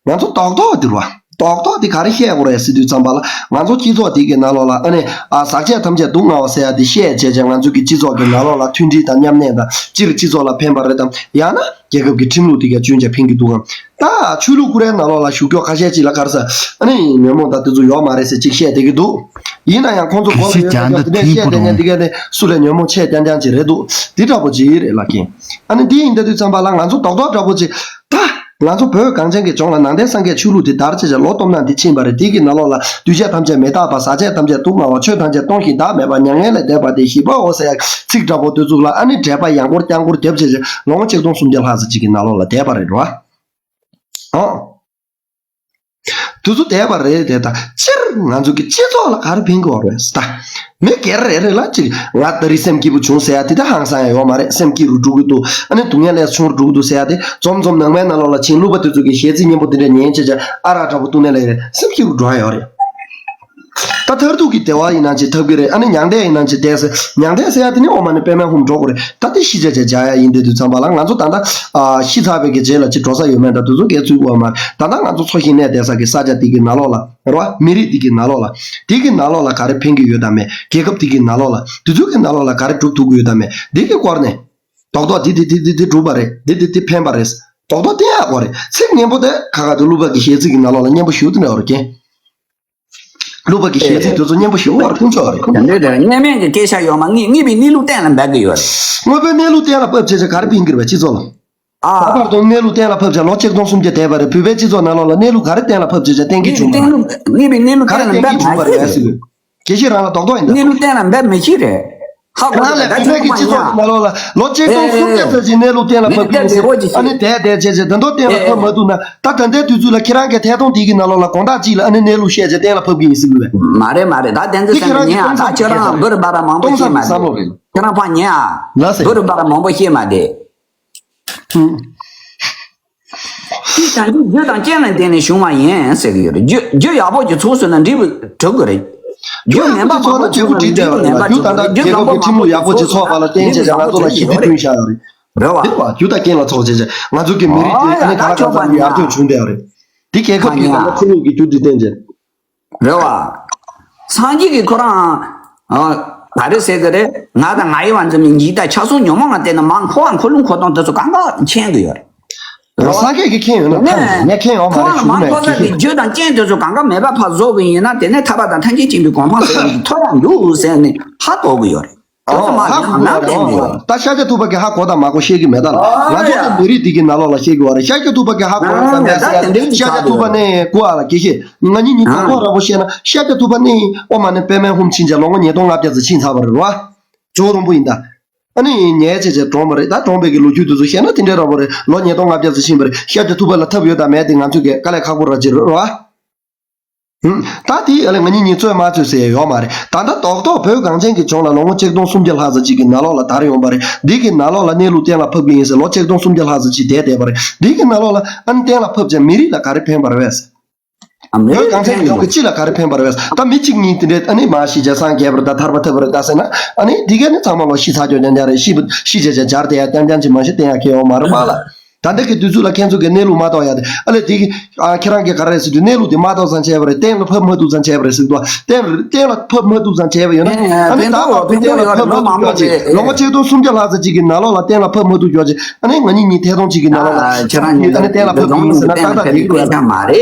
ང་ཚོ་རྡོག་རྡོག་འདིར་བ། རྡོག་རྡོག་འདི་ག་རེ་བཤད་དགོས་རེད་ཟེར་དུས་ཙམ་པ་ལ། ང་ཚོ་སྤྱི་ཚོགས་འདི་གི་ནང་ལོགས་ལ་ཨ་ནི་ཨ་ཟག་བཅས་ཐམས་ཅད་སྡུག་བསྔལ་བ་ཟེར་ཡ་འདི་བཤད་བྱས་བྱས་ང་ཚོ་གི་སྤྱི་ཚོགས་ཀྱི་ནང་ལོགས་ལ་མཐུན་སྒྲིལ་དང་མཉམ་གནས་དང་སྤྱིར་སྤྱི་ཚོགས་ལ་ཕན་པ་རེད་དམ། ཡང་ན་རྒྱལ་ཁབ་ཀྱི་ཁྲིམས་ལུགས་འདི་ག་ཅུང་ཅིག་ཕན་གྱི་འདུག་གམ། ད་ཆོས་ལུགས་ཀུན་རའི་ནང་ལོགས་ལ་ཞུགས་ཀྱོག་ཁ་ཤས་ཅིག་ལ་ག་རེ་ཟེར། ཨ་ནི་ཉོན་མོངས་དང་དེ་ཚོ་ཡོད་མ་རེད་ཟེར་ཅིག་བཤད་བསྡད་ཀྱི་འདུག། ཡིན་ན་ཡང་ཁོང་ཚོ་གོ་ལ་ཡོད་ན་ཀྱང་དེ་འདྲ་བཤད་བསྡད་མཁན་འདི་ག་ནི་སུ་ལས་ཉོན་མོངས་ཆེ་རྐྱང་རྐྱང་ཅིག་རེད་འདུག། འདི་འདྲ་པོ་ཅིག་རེད་ལགས་ཀྱིན། ཨ་ནི་འདི་ཡིན་ད་དུས་ཙམ་པ་ལ་ང་ཚོ་རྡོག་རྡོག་འདྲ་པོ་ཅིག་ད། ང་ཚོ་བོད་གངས་ཅན་གྱི་ལྗོངས་ལ་ནང་བསྟན་སངས་རྒྱས་ཆོས་ལུགས་འདི་དར་ཆེ་ཆེ་ལོ་སྟོང་ནང་འདི་ཕྱིན་པ་རེད། དེ་གི་ནང་ལོགས་ལ་འདུས་བྱས་ཐམས་ཅད་མི་རྟག་པ། ཟག་བཅས་ཐམས་ཅད་སྡུག་བསྔལ་བ། ཆོས་ཐམས་ཅད་སྟོང་ཞིང་བདག་མེད་པ། མྱ་ངན་ལས་འདས་པ་སྟེ་བཞི་པའོ་ཟེར་ཡ་ཚིག་འདྲ་པོ་དེ་ཚོ་ལ་ཨ་ནི་འགྲེལ་པ་ཡང་སྐོར་རྐྱང་སྐོར་རྒྱབ་བྱས་བྱས་ལོ་ངོ་ཆིག་སྟོང་སུམ་བརྒྱ་ལྷག་ཙམ་ཅིག་གི་ནང་ལོགས་ལ་བསྡད་པ་རེད་རོ། ཨོ། དེ་ཚོ་བསྡད་པ་རེད་དེ། ད་སྤྱིར་ང་ཚོ་གི་སྤྱི་ཚོགས་ལ་ག་རེ་ཕན་གྱི་ཡོད་རེད་ཟེར། ད་མི་སྒེར་རེ་རེ་ལ་ཅིག་ང་ད་རེས་སེམས་སྐྱིད་པོ་བྱུང་ཟེར་ཡ་དེ་ད་ཧང་སང་ཡ་ཡོད་མ་རེད། སེམས་སྐྱིད་རུ་འགྲོ་གི་འདུག། ཨ་ནི་སྡུག་བསྔལ་ལས་ཆུང་རུ་འགྲོ་གི་འདུག་ཟེར་ཡ་དེ་འཛོམས་འཛོམས་ནང་མའི་ནང་ལོགས་ལ་ཕྱིན་གླུ་པ་དེ་ཚོ་གི་གཞས་ཚིག་སྙན་པོ་དེ་འདྲ་ཉན་བྱས་བྱས་ཨ་རག་འདྲ་པོ་བཏུང་ནས་ལས་རེད། སེམས་སྐྱིད་རུ་འགྲོ་ཡ་ཡོད་རེད། ད་མཐར་ཐུག་གི་བདེ་བ་ཡིན་ན་ཅིག་ཐོབ་གི་རེད། ཨ་ནི་མྱང་འདས་ཡིན་ན་ཅིག་བསྡད་ཟེར། མྱང་འདས་ཟེར་ཡ་དེ་ནི་ཨོཾ་མ་ཎི་པདྨེ་ཧཱུྃ་འགྲོ་དགོས་རེད། ད་དེ་ཤི་བྱས་བྱས་བྱ་ཡ་ཡིན་དེ་དུས་ཙམ་པ་ལ་ང་ཚོ་ད་ལྟ་ཨ་ཤི་ཚར་བའི་གི་རྗེས་ལ་ཅིག་འགྲོ་ས་ཡོད་མེད་ད་དེ་ཚོ་གའི་ཚུལ་དགོས་མ་རེད། ད་ལྟ་ང་ཚོ་འཚོ་ཞིང་གནས་བསྡད་ས་གི་ས་ཆ་དེ་གི་ནང་ལོགས་ལ་རེད་བ། མི་རིགས་དེ་གི་ནང་ལོགས་ལ་དེ་གི་ནང་ལོགས་ལ་ག་རེ་ཕན་གི་ཡོད་དམ་མེད། རྒྱལ་ཁབ་དེ་གི་ནང་ལོགས་ལ་དེ་ཚོ་གི་ནང་ལོགས་ལ་ག་རེ་སྒྲུབ་ཐུབ་གི་ཡོད་དམ་མེད། འདི་གི་སྐོར་ནས་རྡོག་རྡོག་འདི་འདི་འདི་འདི་འདི་སྒྲུབ་པ་རེད། འདི་འདི་འདི་ཕན་པ་རེད། རྡོག་རྡོག་བསྟན་ཡག་དགོས་རེད། ཚིག་སྙན་པོ་དེ་ཁ་ཁ་དེ་གླུ་པ་གི་གཞས་ཚིག་གི་ནང་ལོགས་ལ་སྙན་པོ་ཞུ་དེ་འདྲ་བ་རེད་ཀྱེ། གླུ་པ་གི་གཞས་ཚིག་དེ་ཚོ་སྙན་པོ་ཞེ་པོ་ཅིག་ཡོད་རེད། དངོས་མེད་ཀྱི་སྐད་ཆ་ཡོད་མ། དངོས་དངོས་པོའི་གནས་ལུགས་གཏན་ལ་འབེབས་ཀྱི་ཡོད་རེད། དངོས་པོའི་གནས་ལུགས་གཏན་ལ་ཕབ་བྱས་བྱས་ག་རེ་ཕན་གྱི་རེད་པ་སྤྱི་ཚོགས་ལ། ཨ། ད་བར་དུ་གནས་ལུགས་གཏན་ལ་ཕབ་བྱས་ལོ་ཆིག་སྟོང་སུམ་བརྒྱ་བསྡད་པ་རེད། བོད་པའི་སྤྱི་ཚོགས་ནང་ལོགས་ལ་གནས་ལུགས་ག་རེ་གཏན་ལ་ཕབ་བྱས་བྱས་གཏན་འཁེལ་བྱུང་བ་རེད། དངོས་པོའི་གནས་ལུགས་ག་རེ་གཏན་འཁེལ་བྱུང་བ་རེད་ཟེར་གི། དགེ་བཤེས་རང་ལ་རྡོག་རྡོག་ཡིན་ད། གནས་ལུགས་གཏན་ལ་འབེབས་མི་ཤེས་རེད། ཧ་གོ། རང་ལས་བོད་པའི་གི་སྤྱི་ཚོགས་ཀྱི་ནང་ལོགས་ལ་ལོ་ཆིག་སྟོང་སུམ་བརྒྱ་ཙམ་ཞིག་གནས་ལུགས་གཏན་ལ་ཕབ་ཀྱི་ཡིན་ཟེར། ཨ་ནི་དེ་དེ་བྱས་བྱས་ད་དུང་གཏན་ལ་ཕབ་མ་ཐུབ་ན། ད་ད་ལྟའི་དུས་ཚོད་ལ་ཁྱེད་རང་གི་ཐད་གཏོང་དེ་གི་ནང་ལོགས་ལ་དགོང་དག་ཅིག་ལ་ཨ་ནི་གནས་ལུགས་བཤད་བྱས་གཏན་ལ་ཕབ་ཀྱི་ཡིན་ཟེར་གི་བས། མ་རེད་མ་རེད། ད་དེ་ཚོ་དེ་ཁྱེད་རང་གི་ཉན་ཨ། ད་ཁྱེད་རང་བུ་རུ་འབའ་ར་མང་པོ་ཤེས་མ་རེད། ཁྱེད་རང་ཕར་ཉན་ཨ། ལགས་སེ། བུ་རུ་འབའ་ར་མང་པོ་ཤེས་མ་རེད། དེ་བྱང་ཆུབ་རྒྱུ་དང་རྐྱེན་ལ་བརྟེན་ནས་བྱུང་བ་ཡིན་ཟེར་གྱི་ཡོད་རེད། རྒྱུ་རྒྱུ་ཡག་པོ་ཅིག་ཚུགས་སོང་ན་འབྲས་བུ་གྲུབ་ཀྱི་རེད། རྒྱུ་ངན་པ་མང་པོ་ཚུགས་ན་འབྲས་བུ་ངན་པ་གྲུབ་ཀྱི་རེད། རྒྱུ་བཟང་པོ་མང་པོ་ཚུགས་སོང་ན་འབྲས་བུ་ངན་པ་གྲུབ་ཀྱི་རེད། རེད་བ། རྒྱུ་དང་རྐྱེན་ལ་ཚོགས་བྱས་བྱས་ང་ཚོ་ལ་ཞི་བདེ་བསྐྲུན་བཞག་ཡོད་རེད། རེད་བ། རྒྱུ་དང་རྐྱེན་ལ་ཚོགས་བྱས་བྱས་ང་ཚོ་གི་མི་རིགས་འདི་ཨ་ནི་ད་ལྟ་གང་ལྟར་ཡར་ཐོན་བྱུང་བསྡད་ཡོད་རེད། འདི་རྒྱལ་ཁབ་ཀྱི་ད་ལྟ་ཁྲིམས་ལུགས་ཀྱི་རྒྱུ་འདི་བསྟན་བྱས། རེད་བ། སངས་རྒྱས་ཀྱིས་ཁོ་རང་། ཨ། ག་རེ་ཟེར་གི་རེད། ང་དང་ང་ཡི་བ་འཛིན་མི་འཇིག་ལྟ་ཆགས་སོགས་ཉོན་མོངས་ལ་བརྟེན་ནས་མར་འཁོར་བ་འཁོར་ལུགས་འཁོར་སྟངས་དེ་ཚོ་གང་ག་མཁྱེན་གི་ཡོད་རེད། རེད་བ། སངས་རྒྱས་ཀྱིས་མཁྱེན་ཡོད་ན་ཐང་ངས་མཁྱེན་ཡོད་མ་རེད། ཞུ་གི་མེད་ཀྱི་ཤེས། རྒྱུ་དང་རྐྱེན་དེ་ཚོ་གང་ག་མེད་པ་ཕར་བཟོ་གི་ཡིན་ན་དེ་ནས་ཐར་པ་དང་ཐམས་ཅད་མཁྱེན་པའི་གོ་འཕང་ཟེར་ནས་ཐོབ་ཡག་འདུག་ཟེར་ནས་ཧ་གོ་གི་ཡོད་རེད། དེ་ཚོ་མ་ཧ་གོ་ཡ་རེད། ད་ཤཱཀྱ་ཐུབ་པ་གི་ཧ་གོ་དང་མ་གོ་བཤད་གི་མེད་ད་ལ། ང་ཚོ་ཚོ་མི་རིགས་འདི་གི་ནང་ལོགས་ལ་བཤད་གི་བ་རེད། ཤཱཀྱ་ཐུབ་པ་གི་ཧ་གོ་ཡ་ཟེར་ཡ་ཤཱཀྱ་ཐུབ་པ་ནས་གོ་ཨ་ལ་དགེ་བཤེས་ང་གཉིས་གཉིས་ཀ་ཐོག་ར་པོ་བཤད་ན་ཤཱཀྱ་ཐུབ་པ་ནི་ཨོཾ་མ་ཎི་པདྨེ་ཧཱུྃ་ཕྱིན་བྱས་ལོ་ངོ་ཉིས་སྟོང་ལྔ་བརྒྱ་ཙམ་ཕྱིན་ཚར་བ་རེད་བ། ཇོ་བོ་རིན་པོ་ཡིན་ད། ཨ་ནི་ཉལ་བྱས་བྱས་གྲོངས་པ་རེད། ད་གྲོངས་པའི་གི་ལོ་རྒྱུས་དེ་ཚོ་བཤད་ན་དེ་འདྲའི་འདྲ་པོ་རེད། ལོ་ཉིས་སྟོང་ལྔ་བརྒྱ་ཙམ་ཕྱིན་པ་རེད། ཤཱཀྱ་ཐུབ་པ་ལ་ཐབས་ཡོད་དམ་མེད་དེ་ང་ཚོས་གི་དཀའ་ལས་ཁག་པོ་ར་ཅིག་རེད་རོ། ཨ། ཧུམ། ད་དེ་ཨ་ལས་ང་གཉིས་གཉིས་རྩོད་མ་རྩོད་ཟེར་ཡ་ཡོད་མ་རེད། ད་ལྟ་རྡོག་རྡོག་བོད་གངས་ཅན་གྱི་ལྗོངས་ལ་ལོ་ངོ་ཆིག་སྟོང་སུམ་བརྒྱ་ལྷག་ཙམ་ཅིག་གི་ནང་ལོགས་ལ་དར་ཡོང་པ་རེད། འདི་གི་ནང་ལོགས་ལ་གནས་ལུགས་གཏན་ལ་ཕབ་གི་ཡིན་ཟེར། ལོ་ཆིག་སྟོང་སུམ་བརྒྱ་ལྷག་ཙམ་ཅིག་བསྡད་བསྡད་པ་རེད། འདི་གི་ནང་ལོགས་ལ་ཨ་ནི་གཏན་ལ་ཕབ་བྱས་མི་རིགས་ལ་ག་རེ་ཕན་པ་རེད་བས། ཨ། མི་བོད་རིགས་གངས་ཅན་གྱི་ལྗོངས་ཀྱི་སྤྱི་ལ་ག་རེ་ཕན་པ་རེད་བས། ད་མི་གཅིག་གཉིས་དེ་འདྲས་ཨ་ནི་མར་ཤི་བྱས་སངས་རྒྱས་པ་རེད་ད་ཐར་པ་ཐོབ་པ་རེད་ད་ཟེར་ན། ཨ་ནི་འདི་ག་ནི་ཚང་མ་ལོ་ཤི་ཚར་ཀྱོག་རྐྱང་རྐྱང་རེད། ཤི་བ་ཤི་བྱས་བྱས་འབྱར་བསྡད་ཡ་རྐྱང་རྐྱང་ཅིག་མ་གཞི་བསྟན་ཡ་གལ་ཡོད་མ་རེད་པ་ལ། ད་ལྟ་གི་དུས་ཚོད་ལ་ཁྱེད་ཚོ་གི་གནས་ལུགས་མ་རྟོགས་ཡ་དེ་ཨ་ལས་དེ་གི་ཨ་ཁྱེད་རང་གིས་ག་རེ་ཟེར་དུས་གནས་ལུགས་དེ་མ་རྟོགས་ཙང་བྱས་པ་རེད། གཏན་ལ་ཕབ་མ་ཐུབ་ཙང་བྱས་པ་རེད་ཟེར་དུས། གཏན་གཏན་ལ་ཕབ་མ་ཐུབ་ཙང་བྱས་པ་ཡོད་ན། ཨ་ནི་ད་བར་དུ་གཏན་ལ་ཕབ་མ་ཐུབ་ཀྱོག་ཅིག་ལོ་ངོ་ཆིག་སྟོང་སུམ་བརྒྱ་ལྷག་ཙམ་ཅིག་གི་ནང་ལོགས་ལ་གཏན་ལ་ཕབ་མ་ཐུབ་ཀྱོག་ཅིག་ཨ་ནི་ང་གཉིས་གཉིས་ཐད་གཏོང་ཅིག་གི་ནང་ལོགས་ལ་ཨ་ཁྱེད་རང་གཉིས་ཨ་ནི་གཏན་ལ་ཕབ་ཐུབ་ཡིན་ཟེར་ན་ཏག་ཏག་འགྲིག་གི་རེད།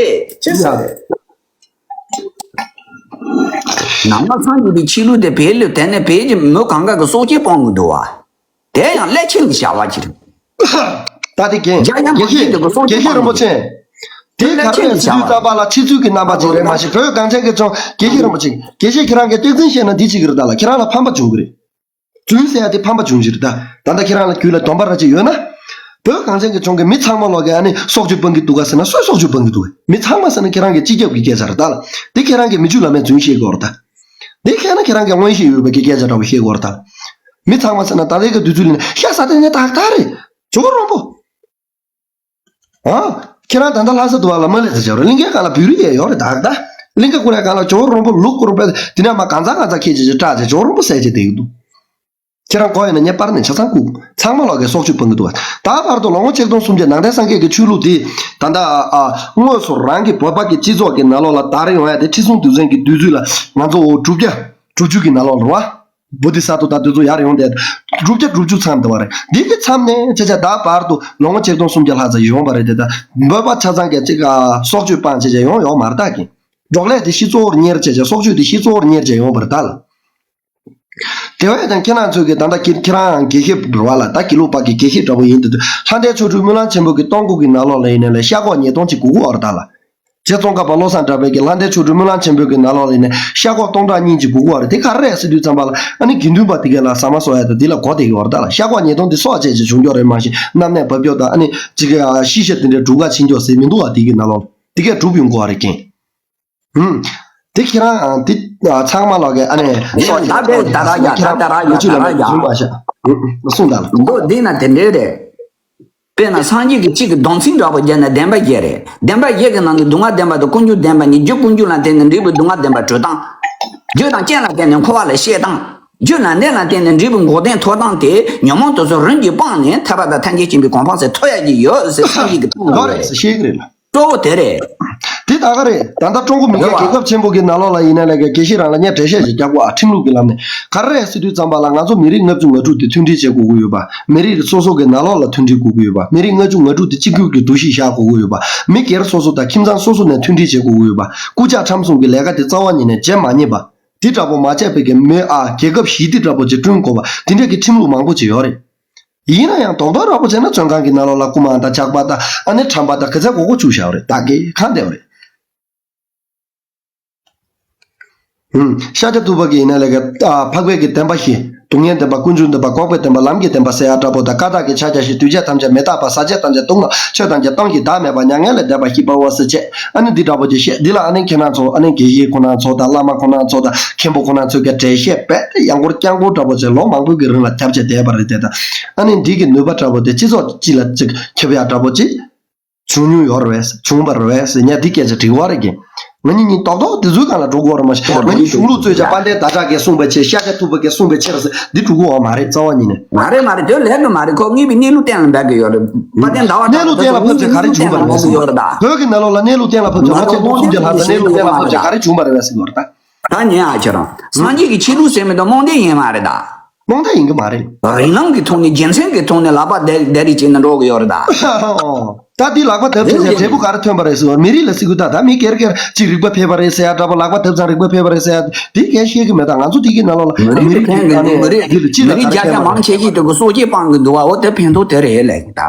ཅི་ཟེར། ནང་པ་སངས་རྒྱས་པའི་ཆོས་ལུགས་དེ་བོད་ལ་དེ་ནས་བོད་ཀྱི་མི་གང་ག་གི་སྲོག་གཅོད་སྤོང་གི་འདུག་བ། དེ་ཡང་ཀླད་ཆེན་གྱི་བྱ་བ་ཅིག་རེད། ད་དེ་རྒན། རྒྱ་ཡང་དགེ་བཤེས་དགེ་བཤེས་རིན་པོ་ཆེ། དེ་ག་རེ་ཟེར་དུས་ཙམ་པ་ལ་ཕྱི་ཚུལ་གྱི་རྣམ་པ་ཅིག་རེད་མ་གཞི་བོད་གངས་ཅན་གྱི་ལྗོངས་དགེ་བཤེས་རིན་པོ་ཆེ་དགེ་བཤེས་ཁྱེད་རང་གིས་སྟེགས་འཛིན་བཤད་ན་འདི་གཅིག་གི་རེད་ད་ལ་ཁྱེད་རང་ལ་ཕན་པ་འབྱུང་གི་རེད། རྫུན་ཟེར་ཡ་དེ་ཕན་པ་འབྱུང་གི་རེད་ད། ད་ལྟ་ཁྱེད་རང་ལ་རྒྱུད་ལ་སྡོམ་པ་ར་ཅིག་ཡོད་ན། བོད་གངས་ཅན་གྱི་ལྗོངས་ཀྱི་མི་ཚང་མ་ལོག་གི་ཨ་ནི་སྲོག་གཅོད་སྤང་གི་འདུག་ག་ཟེར་ན་སུས་སྲོག་གཅོད་སྤང་གི་འདུག་ག་མི་ཚང་མ་ཟེར་ན་ཁྱེད་རང་གི་སྤྱི་ཁྱབ་ཀྱི་སྐད་ཆ་རེད་ད་ལ། དེ་ཁྱེད་རང་གི་མི་རྒྱུད་བླ་མའི་རྫུན་བཤད་གི་ཡོད་རེད་ད། འདི་ཁྱེད་ན་ཁྱེད་རང་གི་མངོན་ཤེས་ཡོད་པའི་གི་སྐད་ཆ་འདྲ་བོ་བཤད་དགོས་རེད་ད། མི་ཚང་མ་ཟེར་ན་ད་ལྟའི་གི་དུས་ཚོད་ལ་ཤ་ཟ་དེ་ནས་ཏག་ཏག་རེད། ཇོ་བོ་རོང་པོ། ཨ། ཁྱེད་རང་ད་ལྟ་ལྷ་ས་དུ་བ་ལ་མ་སླེབས་ཚར་ཡོད་རེད། གླིང་གའི་སྒང་ལ་བོད་རིགས་ཡས་ཡོད་རེད་ད་ད། གླིང་ག་ཀུ་རའི་སྒང་ལ་ཇོ་བོ་རོང་པོ་ལུག་ཀུ་རུ་པས་དེ་ནས་མ་གང་ཚ་གང་ཚ་ཁྱེད་ཀྱིས་སྐྲག་བྱས་ཇོ་བོ་རོང་པོ་ཟས་བྱས་བསྡད་ཀྱི་འདུག་ཁྱེད་རང་གོ་ཡོད་ན་ངས་པར་ནས་ཆ་ཚང་བཀུག་ཚང་མ་ལོག་གིས་སྲོག་གཅོད་སྤང་གི་འདུག་བ། ད་བར་དུ་ལོ་ངོ་ཆིག་སྟོང་སུམ་བརྒྱ་ནང་བསྟན་སངས་རྒྱས་ཀྱི་ཆོས་ལུགས་དེ་ད་ལྟ་ཨ་དངོས་སུ་རང་གི་བོད་པ་གི་སྤྱི་ཚོགས་ཀྱི་ནང་ལོགས་ལ་དར་ཡོང་ཡ་དེ་ཁྲི་སྲོང་ལྡེ་བཙན་གྱི་དུས་ཚོད་ལ་ང་ཚོ་འོ་དྲུག་བརྒྱ་དྲུག་ཅུ་གི་ནང་ལོགས་ལ་རེད་བ། བོ་དྷི་ས་ཏྭ་དང་དེ་ཚོ་ཡར་ཡོང་དེ་དྲུག་བརྒྱ་དྲུག་ཅུ་མཚམས་དེ་བ་རེད། འདི་གི་མཚམས་ནས་ཆ་ཆ་ད་བར་དུ་ལོ་ངོ་ཆིག་སྟོང་སུམ་བརྒྱ་ལྷག་ཙམ་ཡོང་བ་རེད་དེ། ད་བོད་པ་ཆ་ཚང་གི་གཅིག་ཨ་སྲོག་གཅོད་སྤང་བྱས་བྱས་ཡོང་ཡོད་མ་རེད་ད་གི། འབྲོག་ལས་དེ་སྤྱི་ཚོགས་གཉེར་བྱས་བྱས་སྲོག་གཅོད་དེ་སྤྱི་ཚོགས་གཉེར་བྱས་ཡོང་བ་རེད་ད་ལ། དེ་བས་ཀྱང་ཁྱེད་རང་ཚོས་ཀྱི་ད་ལྟ་ཁྱེད་ཁྱེད་རང་དགེ་བཤེས་རེད་བ་ལ། ད་དགེ་ལུགས་པ་གི་དགེ་བཤེས་འདྲ་བོ་ཡིན་དུས་ལྷ་ལྡན་ཆོ་འཕྲུལ་སྨོན་ལམ་ཆེན་པོ་གི་གཏོང་སྒོ་གི་ནང་ལོགས་ལ་ཡིན་ནའི་ལས་ཤ་ཁོག་ཉིས་སྟོང་ཅིག་དགོས་ཀྱི་ཡོད་རེད་ད་ལ། རྗེ་ཙོང་ཁ་པ་བློ་བཟང་གྲགས་པའི་གི་ལྷ་ལྡན་ཆོ་འཕྲུལ་སྨོན་ལམ་ཆེན་པོའི་གི་ནང་ལོགས་ལ་ཡིན་ནའི་ཤ་ཁོག་སྟོང་ཕྲག་གཉིས་ཅིག་དགོས་ཀྱི་ཡོད་རེད། དེ་ག་རེ་རེད་ཟེར་དུས་ཙམ་པ་ལ་ཨ་ནི་དགེ་འདུན་པ་དེ་གས་ལ་ཟ་མ་བཟོ་ཡ་དང་དེ་ལ་དགོས་བསྡད་ཀྱི་ཡོད་རེད་ད་ལ། ཤ་ཁོག་ཉིས་སྟོང་དེ་གསོག་བྱས་ཅིག་བྱུང་ཀྱོག་རེད་མ་གཞི་གནམ་ནས་བབས་ཀྱོག་དང་ཨ་ནི་ཅིག་གི་ཤི་ཤ་དེ་འདྲའི་སྒྲུབ་ག་ཕྱིན་ཀྱོག་ཟེར་མི་འདུག་བ། དེ་གི་ནང་ལོགས་ལ་དེ་གས་སྒྲུབ་ཡོང་དགོས་བ་རེད་རྒན། ཧུམ། དེ་ཁྱེད་རང་ཨ་དེ་ཨ་ཚང་མ་ལོག་གི་ཨ་ནི་ངས་སོགས་ད་བྱས་བས་ད་ར་ཡ་ད་ད་ར་ཡ་ད་ར་ཡ་ལ་མ་ཡོང་བ་ཤ། ཧུམ། གསུངས་དང་ལ། མདོ་འདི་ན་དེ་འདྲའི་རེད། དཔེར་ན་སངས་རྒྱས་ཀྱི་གཅིག་གི་སྡོམ་ཚིག་འདྲ་པོ་བརྒྱབ་ན་བདེན་པ་བརྒྱད་རེད། བདེན་པ་བརྒྱད་ཀྱི་ནང་གི་སྡུག་བསྔལ་བདེན་པ་དང་ཀུན་འབྱུང་བདེན་པ་གཉིས། རྒྱུ་ཀུན་འབྱུང་ལ་བརྟེན་ནས་འབྲས་བུ་སྡུག་བསྔལ་བདེན་པ་གྲོལ་སྟངས། རྒྱུ་དང་རྐྱེན་ལ་བརྟེན་ནས་འཁོར་བ་ལས་བཤད་སྟངས། རྒྱུ་ནས་གནས་ལ་བརྟེན་ནས་འབྲས་བུ་འགོག་བདེན་ཐོབ་སྟངས་དེ་ཉོན་མོངས་དེ་ཚོ་རིམ་གྱིས་སྤངས་ནས་ཐར་པ་དང་ཐམས་ཅད་མཁྱེན་པའི་གོ་འཕང་ཟེར་ཐོབ་ཡ་གི་ཡོད་ཟེར་སངས་རྒྱས་ཀྱིས་གསུངས་ཡོད་རེད། ཤེས་ཀྱི་རེད་ལ། གཙོ་བོ་དེ་རེད། དེ་ད་ག་རེད། ད་ལྟ་ཀྲུང་གོ་མི་རྒྱལ་རེད་བ། རྒྱལ་ཁབ་ཆེན་པོ་གི་ནང་ལོགས་ལ་ཡིན་ན་ལས་ཀའི་དགེ་བཤེས་རང་ལ་ངས་འགྲེལ་བཤད་ཅིག་རྒྱག་དགོས་ཨ། ཁྲིམས་ལུགས་ཀྱི་ལམ་ནས་ག་རེ་རེད་ཟེར་དུས་ཙམ་པ་ལ་ང་ཚོ་མི་རིགས་ལྔ་བཅུ་ང་དྲུག་དེ་མཐུན་སྒྲིལ་བྱེད་དགོས་ཀྱི་ཡོད་པ། མི་རིགས་སོ་སོ་གི་ནང་ལོགས་ལ་མཐུན་སྒྲིལ་དགོས་ཀྱི་ཡོད་པ། མི་རིགས་ལྔ་བཅུ་ང་དྲུག་དེ་གཅིག་གྱུར་གྱི་འདུ་ཤེས་བཞག་དགོས་ཀྱི་ཡོད་པ། མི་སྒེར་སོ་སོ་དང་ཁྱིམ་ཚང་སོ་སོ་ནས་མཐུན་སྒྲིལ་བྱེད་དགོས་ཀྱི་ཡོད་པ། རྐུ་ཇག་ཁྲམ་གསུམ་གྱི་ལས་ཀ་དེ་རྩ་བ་ཉིད་ནས་བྱེད་མ་ཉེས་པ། དེ་འདྲ་པོ་མ་བྱས་པའི་གི་མི་ཨ་རྒྱལ་ཁབ་ཞི་བདེ་འདྲ་པོ་ཅིག་བསྐྲུན་དགོས་པ། དེ་འདྲ་གི་ཁྲིམས་ལུགས་མང་པོ་ཅིག་ཡོད་རེད། ཡིན་ན་ཡང་རྡོག་རྡོག་ར་པོ་བྱས་ན་བཙོན་ཁང་གི་ནང་ལོགས་ལ་རྐུ་མ་དང་ཇག་པ་དང་ཨ་ནི་ཁྲམ་པ་དང་ག་ཚད་མགོ་སྐོར་བཅུག་བཞག་རེད། ད་གི་གང་བསྡད་པ་རེད། ཧུམ། ཤཱཀྱ་ཐུབ་པ་གི་ཡིན་ན་ལས་ཀ་ཨ་འཕགས་པའི་གི་བདེན་པ་བཞི། སྡུག་བསྔལ་བདེན་པ། ཀུན་འབྱུང་བདེན་པ། འགོག་པའི་བདེན་པ། ལམ་གྱི་བདེན་པ་ཟེར་ཡ་འདྲ་པོ་དང་། ཀ་དག་གི་ཕྱག་རྒྱ་བཞི། འདུས་བྱས་ཐམས་ཅད་མི་རྟག་པ། ཟག་བཅས་ཐམས་ཅད་སྡུག་བསྔལ། ཆོས་ཐམས་ཅད་སྟོང་ཞིང་བདག་མེད་པ། མྱ་ངན་ལས་འདས་པ་བཞི་པའོ་ཟེར་བྱས་ཨ་ནི་འདི་འདྲ་པོ་ཅིག་བཤད། འདི་ལ་ཨ་ནི་ཁྱེད་རང་ཚོ་ཨ་ནི་དགེ་བཤེས་ཁོ་རང་ཚོ་དང་བླ་མ་ཁོ་རང་ཚོ་དང་མཁན་པོ་ཁོ་རང་ཚོས་ཀྱི་འགྲེལ་བཤད་རྦད་དེ་ཡང་སྐོར་རྐྱང་སྐོར་འདྲ་པོ་ཅིག་ལོ་མང་པོའི་གི་རིང་ལ་བརྒྱབ་བྱས་བསྡད་པ་རེད་དེ། ད་ཨ་ནི་འདི་གི་ནུས་པ་འདྲ་པོ་དེ་སྤྱི་ཚོགས་སྤྱི་ལ་ཅིག་ཁྱབ་ཡག་འདྲ་པོ་ཅིག་བྱུང་མྱོང་ཡོད་རེད་བས། བྱུང་བ་རེད་བས་ཟེར་ཉག་འདི་སྐད་ཆ་དྲི་བ་རེད་ཀྱི། ང་གཉིས་གཉིས་རྡོག་རྡོག་དེ་ཚོའི་སྒང་ལ་འགྲོ་དགོས་རེད་མ་གཞི། ང་གཉིས་གཞུང་ལུགས་རྩོད་བྱ་དཔལ་ལྡན་ཟླ་གྲགས་ཀྱིས་གསུངས་པའི་ཕྱིར། ཤཱཀྱ་ཐུབ་པ་གིས་གསུངས་པའི་ཕྱིར་ཟེར་འདི་འགྲོ་གི་ཡོད་མ་རེད་རྩ་བ་ཉིད་ནས། མ་རེད་མ་རེད། དེ་ལས་ཀྱི་མ་རེད། ཁོ་དངོས་པོའི་གནས་ལུགས་གཏན་ལ་འབེབས་ཀྱི་ཡོད་རེད། དཔལ་ལྡན་ཟླ་བ་གནས་ལུགས་གཏན་ལ་ཕབ་ཚེ་ག་རེ་བྱུང་བ་རེད་ཟེར་གྱི་ཡོད་རེད་ད། བོད་ཀྱི་ནང་ལོགས་ལ་གནས་ལུགས་གཏན་ལ་ཕབ་ཚེ་ལོ་ཆིག་སྟོང་སུམ་བརྒྱ་ལྷག་ཙམ་གནས་ལུགས་གཏན་ལ་ཕབ་ཚེ་ག་རེ་བྱུང་བ་རེད་བས་ཟེར་གྱི་ཡོད་རེད་ད། ད་ཉན་ཨ་ཁྱེད་རང་། སངས་རྒྱས་ཀྱི་ཆོས་ལུགས་ཟེར་མི་དེ་རྨོངས་དད་ཡིན་མ་རེད་ད། རྨོངས་དད་ཡིན་གྱི་མ་རེད། རིགས་ལམ་གྱི་ཐོག་ནས་རྒྱལ་མཚན་གྱི་ཐོག་ནས་ལག་པ་བརྡལ་བརྡལ་རིགས་བྱས་ནས་འགྲོ་གི་ཡོད་རེད་ད། ད་འདི་ལག་པ་བརྡབ་ཚེ་འབྲས་བུ་ག་རེ་ཐོན་པ་རེད་ཟེར་བ། མི་རིགས་ལ་ཟེར་གི་ད། ད་མི་སྒེར་སྒེར་གཅིག་རིག་པ་འཕེལ་བ་རེད་ཟེར་ཡ་འདྲ་པོ། ལག་པ་བརྡབ་ཙང་རིག་པ་འཕེལ་བ་རེད་ཟེར་ཡ་འདི་གས་ཤེས་གི་མེད་ད། ང་ཚོ་འདི་གི་ནང་ལོགས་ལ་མི་རིགས་ཀྱི་ཕན་གི་ནི་མི་རིགས་མི་རིགས་རྒྱ་ཆེ་མང་ཆེ་ཞིག་དེ་གི་སྲོག་གཅོད་སྤང་གི་འདུག་བ། འོ་དེ་ཕན་ཐོགས་དེ་རེད་ལས་ད།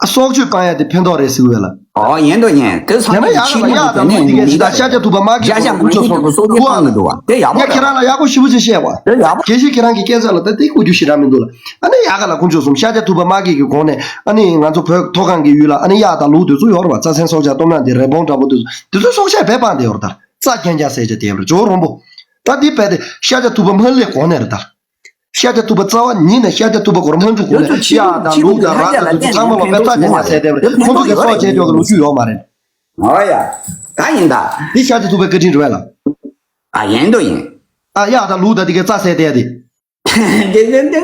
ཨ་ སྲོག་གཅོད་སྤང་ཡ་དེ་ཕན་ཐོགས་རེད་ཟེར་གི་ཡོད་ལ། ཨོ་ཡིན་དོ་ཡིན། དེ་སང་ཉིན་ཡག་ཆེད་ལ་ལུགས་ཡག་དང་ལུགས་དེ་གས་ཅི་ད་ཤཱཀྱ་ཐུབ་པ་མ་གི་ཤཱཀྱ་མ་ཁྱོད་གི་སོགས་སྲོག་གཅོད་སྤང་གི་འདུག་བ། དེ་ཡག་པོ་རེད། ཁྱེད་རང་ལ་ཡག་པོ་ཞེ་པོ་ཅིག་བཤད་པ། དེ་ཡག་པོ་རེད། དགེ་བཤེས་ཁྱེད་རང་གི་སྐད་ཆ་ལ་ད་དེ་གོ་རྒྱུ་ཞེ་དྲག་མི་འདུག་ལ། ཨ་ནི་ཡག་ག་ལ་ཁོང་ཚོ་གསུམ་ཤཱཀྱ་ཐུབ་པ་མ་གི་གི་གོང་ནས་ཨ་ནི་ང་ཚོ་བོད་མཐོ་སྒང་གི་ཡུལ་ལ་ཨ་ནི་གཡག་དང་ལུག་དེ་ཚོ་ཡོད་རེད་བ། རྩྭ་མཚན་སྲོག་ཆགས་སྟོབས་ན་དེ་རི་བོང་འདྲ་པོ་དེ་ཚོ་དེ་ཚོ་སྲོག་ཆགས་བས་སྤངས་དེ་ཡོད་རེད། ད་རྩྭ་རྐྱང་རྐྱང་ཟས་བྱས་དེ་ཡོད་རེད། ཇོ་བོ་རོང་པོ། ད་དེ་བས་དེ་ཤཱཀྱ་ཐུབ་པ་མ་སླེབས་གོང་ནས་རེད་ད། ཤཱཀྱ་ཐུབ་པ་རྩ་བ་ཉིད་ནས་ཤཱཀྱ་ཐུབ་པ་གོ་ར་མ་འཇུག་གོང་ནས་གཡག་དང་ལུག་དང་ར་དང་དེ་ཚོ་ཚང་མ་ལ་བས་རྩྭ་རྐྱང་རྐྱང་ཟས་བསྡད་པ་རེད། ཁོང་ཚོ་གི་སྲོག་བཅད་ཆོག་གི་ལོ་རྒྱུས་ཡོད་མ་རེད། ཨོ་ཡ། ད་ཡིན་ད། འདི་ཤཱཀྱ་ཐུབ་པའི་བཀའ་དྲིན་རེད་བས་ལ། ཨ་ཡིན་དོ་ཡིན། ཨ་གཡག་དང་ལུག་དང་དེ་གའི་རྩྭ་ཟས་བསྡད་དེ། དེ་དེ་དེ།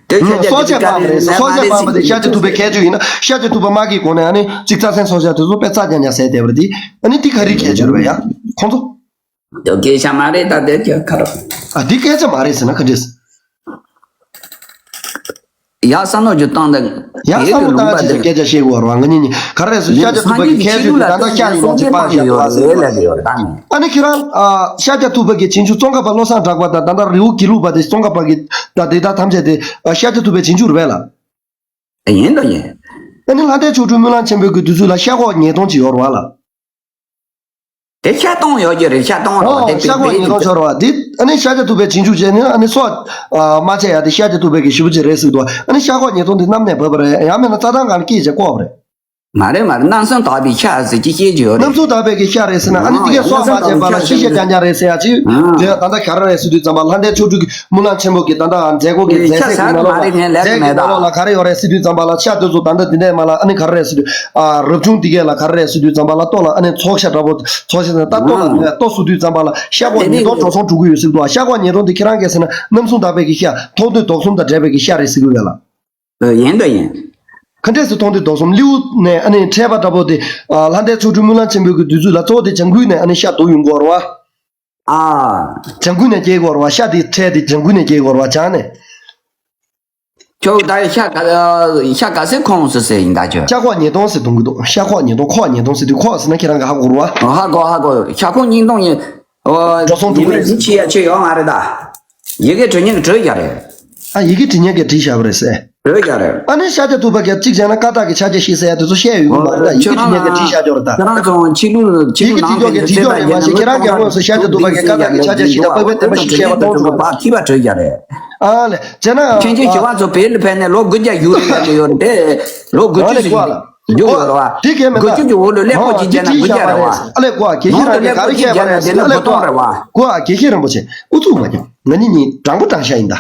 དེ་ཤཱཀྱ་སྲོག་ཆགས་སྤངས་པ་རེད། སྲོག་ཆགས་སྤངས་པ་དེ་ཤཱཀྱ་ཐུབ་པའི་ཁྱད་ཆོས་ཡིན་ན་ཤཱཀྱ་ཐུབ་པ་མ་གི་གོང་ནས་ཨ་ནི་གཅིག་རྩྭ་མཚན་སྲོག་ཆགས་དེ་ཚོ་དཔེ་རྩྭ་རྐྱང་རྐྱང་ཟས་བསྡད་པ་རེད་དེ། ཨ་ནི་དེ་ག་རེ་ཁྱད་ཆོས་རེད་བས་ཡ། ཁོང་ཚོ། དོ་སྐད་ཆ་མ་རེད་ད་དེ་ཁྱོད་ཁ་རོག་ཨ་འདི་སྐད་ཆ་མ་རེད་ཟེར་ན་ག་འདྲས། ཡག་བསམ་བློ་ཅིག་བཏང་དང་། ཡག་བསམ་བློ་བཏང་ཅིག་ཟེར་སྐད་ཆ་བཤད་དགོས་རེད་བ། ང་གཉིས་གཉིས་ག་རེ་ཟེར་ཤཱཀྱ་ཐུབ་པ་གི་ཁྱད་ཆོས་དེ་ད་ལྟ་ཤཱཀྱ་ཡིན་ཅིག་པར་བཞག་འདུག་ཟེར་ལབ་ཡོད་རེད། ཨ་ནི་ཁྱེད་རང་ཤཱཀྱ་ཐུབ་པ་གི་རྗེས་འཇུག་ཙོང་ཁ་པ་བློ་བཟང་གྲགས་པ་དང་ད་ལྟ་རི་བོ་དགེ་ལུགས་པ་དེ་ཙོང་ཁ་པ་གི་ད་དེ་དག་ཐམས་ཅད་དེ་ཤཱཀྱ་ཐུབ་པའི་རྗེས་འཇུག་རེད་བས་ལ། ཡིན་དང་ཡིན། ཨ་ནི་ལྷ་ལྡན་མཆོག་སྤྲུལ་སྨོན་ལམ་ཆེན་པོའི་གི་དུས་ཚོད་ལ་ཤ་ཁོག་ཉིས་སྟོང་ཅིག་ཡོད་རེད་བ་ལ། དེ་ཤ་སྟོང་ཡོད་ཀྱི་རེད། ཤ་སྟོང་རེད་བ། དེ་ཤ་ཁོག་ཉིས་སྟོང་ཤོར་བ་དེ་ཨ་ནི་ཤཱཀྱ་ཐུབ་པའི་རྗེས་འཇུག་བྱས་ནས་ཨ་ནི་སྲོག་མ་བཅད་ཡ་དེ་ཤཱཀྱ་ཐུབ་པའི་གི་ཞེ་པོ་ཅིག་རེད་ཟེར་འདུག་ཨ་ནི་ཤ་ཁོག་ཉིས་སྟོང་དེ་གནམ་ནས་བབས་པ་རེད། ཡང་མིན་ན་རྩྭ་ཐང་སྒང་ལ་སྐྱེས་བྱས་བཀོག་པ་རེད། མ་རེད་མ་རེད། རྣམ་གསུམ་དག་པའི་ཤ་ཟེར་གྱི་སྐྱེས་ཀྱི་ཡོད་རེད། རྣམ་གསུམ་དག་པའི་གི་ཤ་རེད་ཟེར་ན་ཨ་ནི་དེ་གའི་སྲོག་མ་བཅད་པ་ལ་ཤི་ཤ་རྐྱང་རྐྱང་རེད་ཟེར་ཡ་ཅིག་དེ་ད་ལྟ་ག་རེ་རེད་ཟེར་དུས་ཙམ་པ་ལྷ་ལྡན་མཆོག་སྤྲུལ་གི་སྨོན་ལམ་ཆེན་པོ་གི་ད་ལྟ་མཛད་སྒོ་གི་མཛད་སྒོ་གི་ནང་ལོགས་ལ་མཛད་སྒོ་གི་ནང་ལོགས་ལ་ག་རེ་ཡོད་རེད་ཟེར་དུས་ཙམ་པ་ལ་ཤ་དེ་ཚོ་ད་ལྟ་དེ་འདྲས་མ་ལ་ཨ་ནི་ག་རེ་རེད་ཟེར་དུས། ཨ་རབ་བྱུང་དེ་གས་ལ་ག་རེ་རེད་ཟེར་དུས་ཙམ་པ་ལ་ལྟོ་ལ་ཨ་ནི་ཚོགས་ཤ་འདྲ་པོ་ཚོགས་ཤ་ད་ལྟོ་ལ་ལྟོ་བཟོ་དུས་ཙམ་པ་ལ་ཤ་ཁོག་ཉིས་སྟོང་འགྲོ་སོང་འགྲོ་གི་ཡོད་ཟེར་གི་འདུག་ཤ་ཁོག་ཉིས་སྟོང་དེ་ཁྱེད་རང་གས་ཟེར་ན་རྣམ་གསུམ་དག་པའི་གི་ཤ་མཐོང་ཐོས་དོགས་གསུམ་དང་འབྲེལ་བའི་གི་ཤ་རེད་ཟེར་གི་ཡོད་ལ། ཡིན་དང་ཡིན། ག་འདྲས་སུ་མཐོང་ཐོས་དོགས་གསུམ་སླེའུ་ནས་ཨ་ནི་འཕྲད་པ་འདྲ་པོ་དེ། ལྷ་ལྡན་མཆོག་སྤྲུལ་སྨོན་ལམ་ཆེན་པོའི་གི་དུས་ཚོད་ལ་གཙོ་བོ་དེ་ལྗང་ཁུ་ནས་ཨ་ནི་ཤ་བསྡུ་ཡོང་གི་ཡོད་རེད་བ། ཨ། ལྗང་ཁུ་ནས་སྐྱེ་གི་ཡོད་རེད་བ། ཤ་དེ་འཕྲལ་དེ་ལྗང་ཁུ་ནས་སྐྱེ་གི་ཡོད་རེད་བ་སྦྱངས་ནས། ཁྱོད་ད་ཤ་ག་ཤ་ག་ཚོད་ཁོག་སོང་ཟེར་ཡིན་ད་ཁྱོད། ཤ་ཁོག་ཉིས་སྟོང་ཟེར་གཏོང་གི་འདུག་ཤ་ཁོག་ཉིས་སྟོང་། ཁོག་ཉིས་སྟོང་ཟེར་དུས་ཁོག་ཟེར་ན་ཁྱེད་རང་གི་ཧ་གོ་རེད་བ། ཧ་གོ་ཧ་གོ། ཤ་ཁོག་ཉིས་སྟོང་ཡིན། འགྲོ་སོང་འགྲོ་གི་རེད། ཡིན་ཆེ་ཡ་ཆེ་ཡོད་མ་རེད་ད། ཡི་གེ་འབྲི་མཁན་གྱིས་འབྲི་བཞག་རེད། ཨ་ཡི་གེ་འབྲི་མཁན་གྱིས་བྲིས་བཞག་པ་རེད་ཟེར། འབྲི་བཞག་རེད། ཨ་ནི་ཤཱཀྱ་ཐུབ་པ་གིས་གཅིག་བྱས་ན་ཀ་དག་གི་ཕྱག་རྒྱ་བཞི་ཟེར་ཡ་དེ་ཚོ་བཤད་ཡོད་གི་མ་རེད་ད། ཡི་གེ་འབྲི་མཁན་གྱིས་བྲིས་བཞག་ཡོད་རེད་ད། ཁྱེད་རང་ཚོ་ཕྱི་ལུགས་ཕྱི་ཡི་གེ་ལུགས་ནང་བྲིས་ཀྱོག་བྲིས་ཀྱོག་རེད་མ་གཞི་ཁྱེད་རང་གིས་དངོས་སུ་ཤཱཀྱ་ཐུབ་པ་གིས་ཀ་དག་གི་ཕྱག་རྒྱ་བཞི་དང་པགས་པའི་བདེན་པ་བཞི་བཤད་པ་མཐོང་བྱུང་བ། ཐིག་པ་བྲིས་བཞག་རེད། ཨ་ལས་བྱས་ན་ཕྱིན་ཆད་ཞི་བ་ཚོ་བོད་ལ་ཕེབས་ནས་ལོ་དགུ་བརྒྱ་བཞུགས་རེད་ཡ་ཅིག་ཡོད་རེད་དེ། ལོ་དགུ་བཅུ་ཞིག་བཞུགས་ཡོད་རེད་བ། དེ་གས་མེད་ད། དགུ་བཅུ་གི་འོག་ལ་ཀླད་ཀོར་ཅིག་བྱས་ན་དགུ་བརྒྱ་རེད་བ། ཨ་ལས་ཀོ་ཨ་དགེ་བཤེས་རང་གིས་ག་རེ་བཤད་པ་རེད་ཟེར་ན། ཨ་ལས་ཀོ་ཨ་ཀོ་ཨ་དགེ་བཤེས་རིན་པོ་ཆེ་ཨུ་ཚུགས་མ་རྒྱབ། ང་གཉིས་གཉིས་དྲང་པོ་དྲང་བཞག་ཡིན་ད།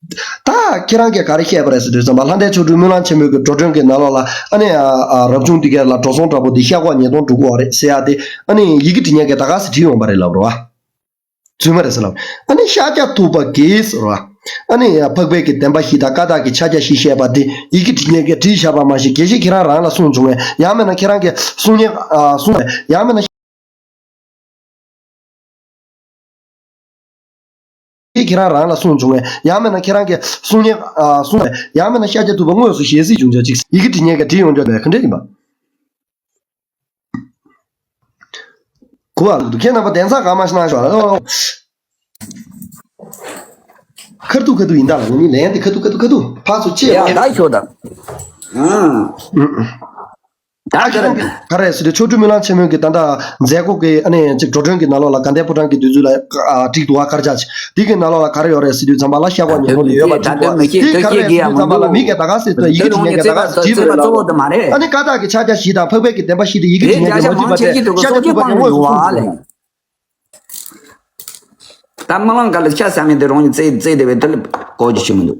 ད་ཁྱེད་རང་གིས་ག་རེ་བཤད་པ་རེད་ཟེར་དུས་ཙམ་པ་ལྷ་ལྡན་མཆོག་སྤྲུལ་སྨོན་ལམ་ཆེན་མོའི་གི་འགྲོ་གྲོན་གྱི་ནང་ལོགས་ལ་ཨ་ནི་ཨ་ཨ་རབ་བྱུང་དེ་གས་ལ་འགྲོ་སོང་འདྲ་པོ་དེ་ཤ་ཁོག་ཉིས་སྟོང་འགྲོ་གི་ཡོད་རེད་ཟེར་ཡ་དེ། ཨ་ནི་ཡི་གེ་འབྲི་མཁན་གྱིས་ད་ག་སེ་བྲིས་ཡོང་པ་རེད་ལབ་རེད་བ། རྫུན་མ་རེད་ཟེར་ལབ། ཨ་ནི་ཤཱཀྱ་ཐུབ་པ་གིས་ཟེར་བ། ཨ་ནི་འཕགས་པའི་གི་བདེན་པ་བཞི་དང་ཀ་དག་གི་ཕྱག་རྒྱ་བཞི་བཤད་པ་དེ་ཡི་གེ་འབྲི་མཁན་གྱིས་བྲིས་བཞག་པ་མ་གཞི་དགེ་བཤེས་ཁྱེད་རང་རང་ལ་གསུངས་བྱུང་བས། ཡང་མིན་ན་ཁྱེད་རང་གིས་གསུང་མཁན་ཨ་གསུང་བས། ཡང་མིན་ན། ཁྱེད་རང་རང་ལ་གསུངས་བྱུང་བས། ཡང་མིན་ན་ཁྱེད་རང་གིས་གསུང་མཁན་ཨ་གསུང་བས། ཡང་མིན་ན་ཤཱཀྱ་ཐུབ་པ་དངོས་སུ་ཞལ་གཟིགས་བྱུང་ཆ་ཅིག་ཡི་གེ་འབྲི་མཁན་གྱིས་བྲིས་ཡོང་ཆོག་པས་ག་འདྲ་ཡིན་པ། གོ་བ་འདུག་ཁྱེད་རྣམ་པ་གདན་ས་གང་མ་གནང་ཤོག་ཁར་ཐུག་ཁ་ཐུག་ཡིན་ད་ལ། ངས་ལན་དེ་ཁ་ཐུག་ཁ་ཐུག་ཁ་ཐུག་ཕར་ཚུར་བཅད་ཡ་ཡོད་ད་ཤོག་ད། ཨང་། ད་ཁྱེད་རང་གིས་ག་རེ་ཟེར་དུས་མཆོག་སྤྲུལ་སྨོན་ལམ་ཆེན་མོའི་གི་ད་ལྟ་མཛད་སྒོ་གི་ཨ་ནི་ཅིག་འགྲོ་གྲོན་གྱི་ནང་ལོགས་ལ་དགའ་ལྡན་ཕོ་བྲང་གི་དུས་ཚོད་ལ་ཨ་བསྒྲིགས་འདུག་བ། དཀར་ཆག་ཅིག་དེ་གི་ནང་ལོགས་ལ་ག་རེ་ཡོད་རེད་ཟེར་དུས་ཙམ་པ་ལ་ཤ་ཁོག་ཉིས་སྟོང་དེ་ཡོད་པ་འདུག་བ། དེ་ག་རེ་ཟེར་དུས་ཙམ་པ་ལ་མི་གིས་ད་ག་ཟེར་དུས་ཡི་གེ་འབྲི་མཁན་གྱིས་ད་ག་ཟེར་བྲིས་པ་རེད་ལབ་རེད་བ། ཨ་ནི་ཀ་དག་གི་ཕྱག་རྒྱ་བཞི་དང་འཕགས་པའི་གི་བདེན་པ་བཞི་དེ་ཡི་གེ་འབྲི་མཁན་གྱིས་མ་བྲིས་པ་དེ་ཤཱཀྱ་ཐུབ་པ་དངོས་སུ་གསུངས་བྱུང་བ། ད་སྨོན་ལམ་ག་ལ་ཤ་ཟ་མི་དེ་རང་གི་རྩེ་རྩེ་དེ་བས་དེ་ལ་གོ་རྒྱུ་ཞིག་མི་འདུག་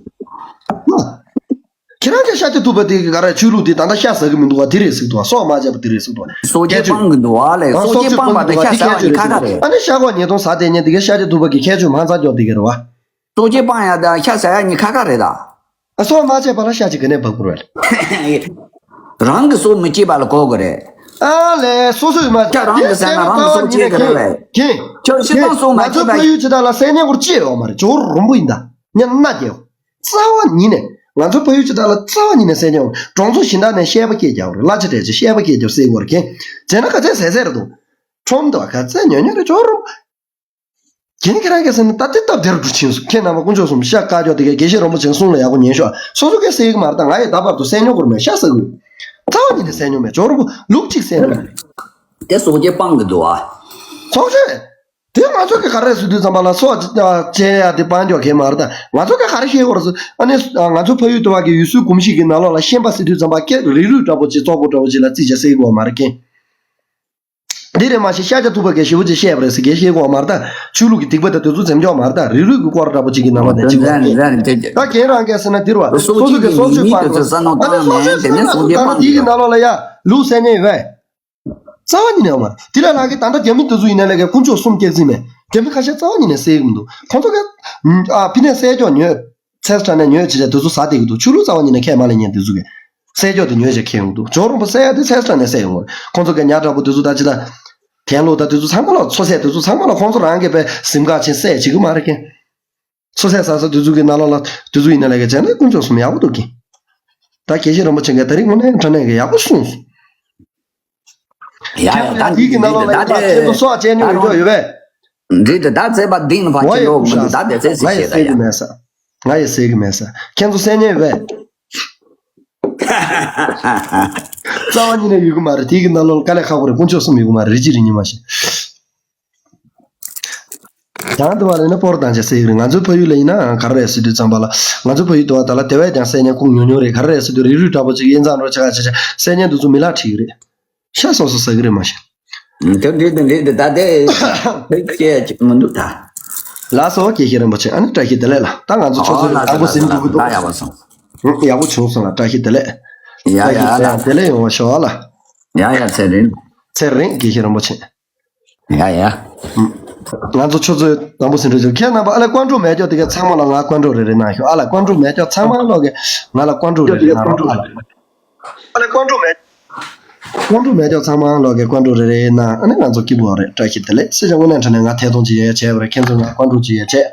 ཁྱེད་རང་གིས་ཤཱཀྱ་ཐུབ་པ་དེ་ག་རེ་ཆོས་ལུགས་དེ་ད་ལྟ་ཤ་ཟ་གི་མི་འདུག་བ། དེ་རེད་ཟེར་འདུག་བ། སྲོག་མ་བཅད་པ་དེ་རེད་ཟེར་འདུག་བ། སྲོག་གཅོད་སྤང་གི་འདུག་བ་ལས། ཨ་སྲོག་སྲོག་གཅོད་གཅོད་སྤང་པ་སྤང་གི་དེ་འདུག་བ། ཤ་ཟ་ཡ་གཉིས་ཁ་ཁ་རེད། ཨ་ནི་ཤ་ཁོག་ཉིས་སྟོང་ཟ་བསྡད་མཁན་དེ་གས་ཤཱཀྱ་ཐུབ་པ་གི་ཁྱད་ཆོས་མང་ཙམ་སྐྱོར་དེ་གས་རེད་བ། སྲོག་གཅོད་སྤང་ཡ་དང་ཤ་ཟ་ཡ་གཉིས་ཁ་ཁ་རེད་ད། ཨ་སྲོག་མ་བཅད་པ་ལ་ཤ་ཅིག་ག་ནས་འབབ་དགོས་རེད། རང་གི་སྲོག་མི་གཅོད་པ་ལ་གོ་དགོས་རེད། ཨ་ལས་སོ་སོའི་མ་ཁྱོད་རང་གི་ཟ་ན་རང་གི་སྲོག་གཅོད་དགོས་རེད་བས། ཁྱེད་ཁྱོད་ཤི་སྟངས་སྲོག་མ་ང་ཚོ་གཅོད་པ་ཕ་ཡུལ་ཇི་ལྟར་ལ་སེམས་ཉམས་སྐོར་ཅི་ཡོད་མ་རེད། ཇོ་བོ་རོང་པོ་ཡིན་ད། ཉན་ན་རྒྱལ། རྩ་བ་ཉིད་ནས་ང་ཚོ་ཕ་ཡུལ་ཇི་ལྟར་ལ་རྩ་བ་ཉིད་ནས་སེམས་ཉམས། གྲོང་ཚོ་གཞན་དག་ནས་བཤད་པ་སྐད་རྒྱག་རེད། གླ་ཆ་སྤྲད་ཅིག་བཤད་པ་སྐད་རྒྱག་སེ་བོར་ཁྱེད་བྱས་ན་ག་ཚད་ཟས་ཟས་རེད་དོ། ཁྲོམ་དུ་ག་ཚད་ཉོ་ཉོ་རེད་ཇོ་བོ་རོང་པོ། རྒན་ཁྱེད་རང་གིས་ཟེར་ན་ད་ལྟ་སྟབས་བདེ་རུ་འགྲོ་ཕྱིན་སོང་། ཁྱེད་རྣམ་པ་དཀོན་མཆོག་གསུམ་ཤ་བཀའ་ཀྱོག་དེ་གའི་དགེ་བཤེས་རིན་པོ་ཆེའི་གསུང་ལ་ཡག་པོ་ཉན་ཤོག་སོ་སོ་གིས་ཟེར་གི་མ་རེད་ད། ང་ཡི་ད་བར་དུ་སེམས་ཉོ་དགོས་མེད་ཤ་ཟ་དགོས། རྩ་བ་ཉིད་ནས་བསད་མྱོང་མེད། ཇོ་རུ་པོ་ལུག་གཅིག་བསད་མྱོང་མེད། དེ་སོ་སྐྱེ་སྤང་གི་འདུག་ཨ། སོ་སྐྱེ། དེ་ང་ཚོ་གི་ག་རེ་ཟེར་དུས་ཙམ་པ་ལ་སྲོག་བཅད་ཡ་དེ་སྤང་རྒྱུ་གལ་མ་རེད་ད། ང་ཚོ་གི་ག་རེ་ཤེས་དགོས་རེད་ཟེར། ཨ་ནི་ང་ཚོ་ཕ་ཡུལ་དུ་བ་གི་ཡུལ་སྲོལ་གོམས་གཤིས་ཀྱི་ནང་ལོགས་ལ་ཤན་པ་ཟེར་དུས་ཙམ་པ་སྐད་རིགས་རུས་འདྲ་པོ་ཅིག་བཙོག་པོ་འདྲ་པོ་ཅིག་ལ་རྩིས་བྱས་བསད་དགོས་མ་རེད་ཀན། འདི་རེད་མ་གཞི་ཤཱཀྱ་ཐུབ་པ་གིས་ཞེ་པོ་ཅིག་བཤད་པ་རེད་ཟེར་གྱི་ཤེས་དགོས་མ་རེད་ད། ཆོས་ལུགས་ཀྱི་སྡིག་པ་དང་དེ་ཚོ་འཛེམ་འཇོག་མ་རེད་ད། རིགས་རུས་ཀྱི་སྐོར་འདྲ་པོ་ཅིག་གི་ནང་ལ་ནས་ཅིག་བ་རེད། ད་རྒན་རང་གིས་ཟེར་ན་འདིར་བ་སོ་སོ་གི་སྲོག་ཆགས་ཀྱི་མིང་དེ་ཚོ་བསམ་བློ་བཏང་ནས་དེ་ནས་སྲོག་ཆགས་སྤང་དགོས་ད། དེ་གི་ནང་ལོགས་ལ་ཡ་ལུག་བསད་ཉེན་ཡོད་པས། རྩ་བ་ཉིད་ནས་ཡོད་མ་རེད། དེ་ལ་ལྷག་གི་ད་ལྟ་རྒྱ་མི་དེ་ཚོ་ཡིན་ན་ལས་ཀའི་དཀོན་མཆོག་གསུམ་སྐྱེ་རྩིས་མེད། རྒྱ་མི་ཁ་ཤས་རྩ་བ་ཉིད་ནས་བསད་ཀྱི་མི་འདུག་ཁོང་ཚོ་ག་ཨ་ཕི་ནས་བསད་ཀྱོག་ཉོས། ཚེས་གྲངས་ནས་ཉོས་བྱས་བྱས་དེ་ཚོ་ཟ་བསྡད་ཀྱི་འདུག་ཆོས་ལུགས་རྩ་བ་ཉིད་ནས་ཁས་མ་ལེན་མཁན་དེ་ཚོ་གིས་བསད་ཀྱོག་དེ་ཉོས་བྱས་ཁྱེར་ཡོང་གི་འདུག་ཇོ་རོང་པོ་བསད་ཡ་དེ་ཚེས་གྲངས་ནས་བསད་ཡོང་གི་རེད། ཁོང་ཚོ་གི་ཉ་འདྲ་པོ་དེ་ཚོ་ད་ཅི་ད་ཐན་ལོ་ད་དེ་ཚོ་ཚང་མ་ལ་མཚོ་ཟས་དེ་ཚོ་ཚང་མ་ལ་ཁོང་ཚོ་རང་གིས་པའི་གཟིམ་ཁ་ཆེན་བསད་བྱེད་ཀྱི་མ་རེད་ཀན། མཚོ་ཟས་ཟ་ས་དེ་ཚོ་གི་ནང་ལོགས་ལ་དེ་ཚོ་ཡིན་ན་ལས་ཀ་བྱས་ན་དཀོན་མཆོག་གསུམ་ཡག་པོ་འདུག་གི། ད་དགེ་བཤེས་རིན་པོ་ཆེ་གིས་ད་རིང་དངོས་གནས་དྲང་གནས་ཀྱི་ཡག་པོ་གསུངས་སོང་། ཡ་ཡ། ད་དེའི་གི་ནང་ལོགས་ལ་ད་ཡིན་པ་ཁྱེད་ཚོ་སྲོག་བཅད་ཉོ་ཡོད་ཡོད་པས། འདི་དེ་ད་བཙས་པ་འདི་ནི་ཕ་ཁྱེད་ལོག་མི་འདུག་ད་དེ་ཚེ་ཟེར་ང་ཡི་ཤེས་ད་ཟེར་གི་ཡ། མེད་ས། ང་ཡི་ཟེར་གི་མེད་ས། ཁྱེད་ཚོ་བསད་ཉོ་ཡོད་པས། རྩ་བ་ཉིད་ནས་ཡོད་གི་མ་རེད། དེའི་གི་ནང་ལོགས་ལ་དཀའ་ལས་ཁག་པོ་རེད། དཀོན་མཆོག་གསུམ་ཡོད་གི་མ་རེད། རི་གཅིག་རི་གཉིས་མ་ཤེས། དང་དུ་བ་ལ་ཡིན་ན་སྤོར་དང་བྱས་ཟེར་གི་རེད། ང་ཚོའི་ཕ་ཡུལ་ལ་ཡིན་ན་ག་རེ་རེད་ཟེར་དུས་ཙམ་པ་ལ། ང་ཚོའི་ཕ་ཡུལ་དུ་བ་ད་ལ་དེ་བས་ཀྱང་བསད་ཉེན་ཁུངས་ཉུང་ཉུང་རེད། ག་རེ་རེད་ཟེར་དུས་རིགས་རུས་འདྲ་པོ་ཅིག་དབྱེ་མཚམས་རོ་ཆ་ག་བྱས་བྱས་བསད་ཉེན་དུ་ཚོ་མི་ལ་ཁྲིད་གི་རེད། ཤ་སོ་སོ་ཟ་གི་རེད་མ་གཞི། དེ་འདྲ་དེ་འདྲ་དེ་ད་དེ་ཁྱེད་ཀྱི་མི་འདུག་ད། ལགས་སོ་དགེ་བཤེས་རིན་པོ་ཆེ། ཨ་ནི་བཀྲ་ཤིས་བདེ་ལེགས་ལ། ད་ང་ཚོ་ཆུ་ཚོད་ཨོ་ལགས་དང་པོ་ཟིན་འགྲོ་གི་འདུག་ད་ཡག་པོ་སོང་། ཡག་པོ་བྱུང་སོང་ལ། བཀྲ་ཤིས་བདེ་ལེགས། ཡ་ཡ་བཀྲ་ཤིས་ཡ། བདེ་ལེགས་ཡོང་བ་ཤོག་ཨ་ལ། ཡ་ཡ་ཚེ་རིང་། ཚེ་རིང་དགེ་བཤེས་རིན་པོ་ཆེ། ཡ་ཡ། ང་ཚོ་ཆུ་ཚོད་དང་པོ་ཟིན་འགྲོ་ཆུ། ཁྱེད་རྣམ་པ་ཨ་ལས་ཀོན་ཀྲུག་མེད་ཀྱོག་དེ་ག་ཚང་མ་ལ་ང་ཀོན་ཀྲུག་རེ་རེ་གནང་ཤོག་ཨ་ལ། ཀོན་ཀྲུག་མེད་ཀྱོག་ཚང་མ་ལོག་གི་ང་ལ་ཀོན་ཀྲུག་རེ་རེ་གནང་རོགས་ཨ་ལ། ཨ་ལས་ཀོན་ཀྲུག་མེད། ཀོན་ཀྲུག་མེད་ཀྱོག་ཚང་མ་ལོག་གི་ཀོན་ཀྲུག་རེ་རེ་གནང་། ཨ་ནི་ང་ཚོ་སྐྱིད་པོ་རེད། བཀྲ་ཤིས་བདེ་ལེགས། སེ་ཆ་དངོས་གནས་དྲང་གནས་ང་ཐད་གཏོང་ཅིག་ཡོད་བྱས་པ་རེད། ཁྱེད་ཚོ་ང་ཀོན་ཀྲུག་ཅིག་ཡོད་བྱས།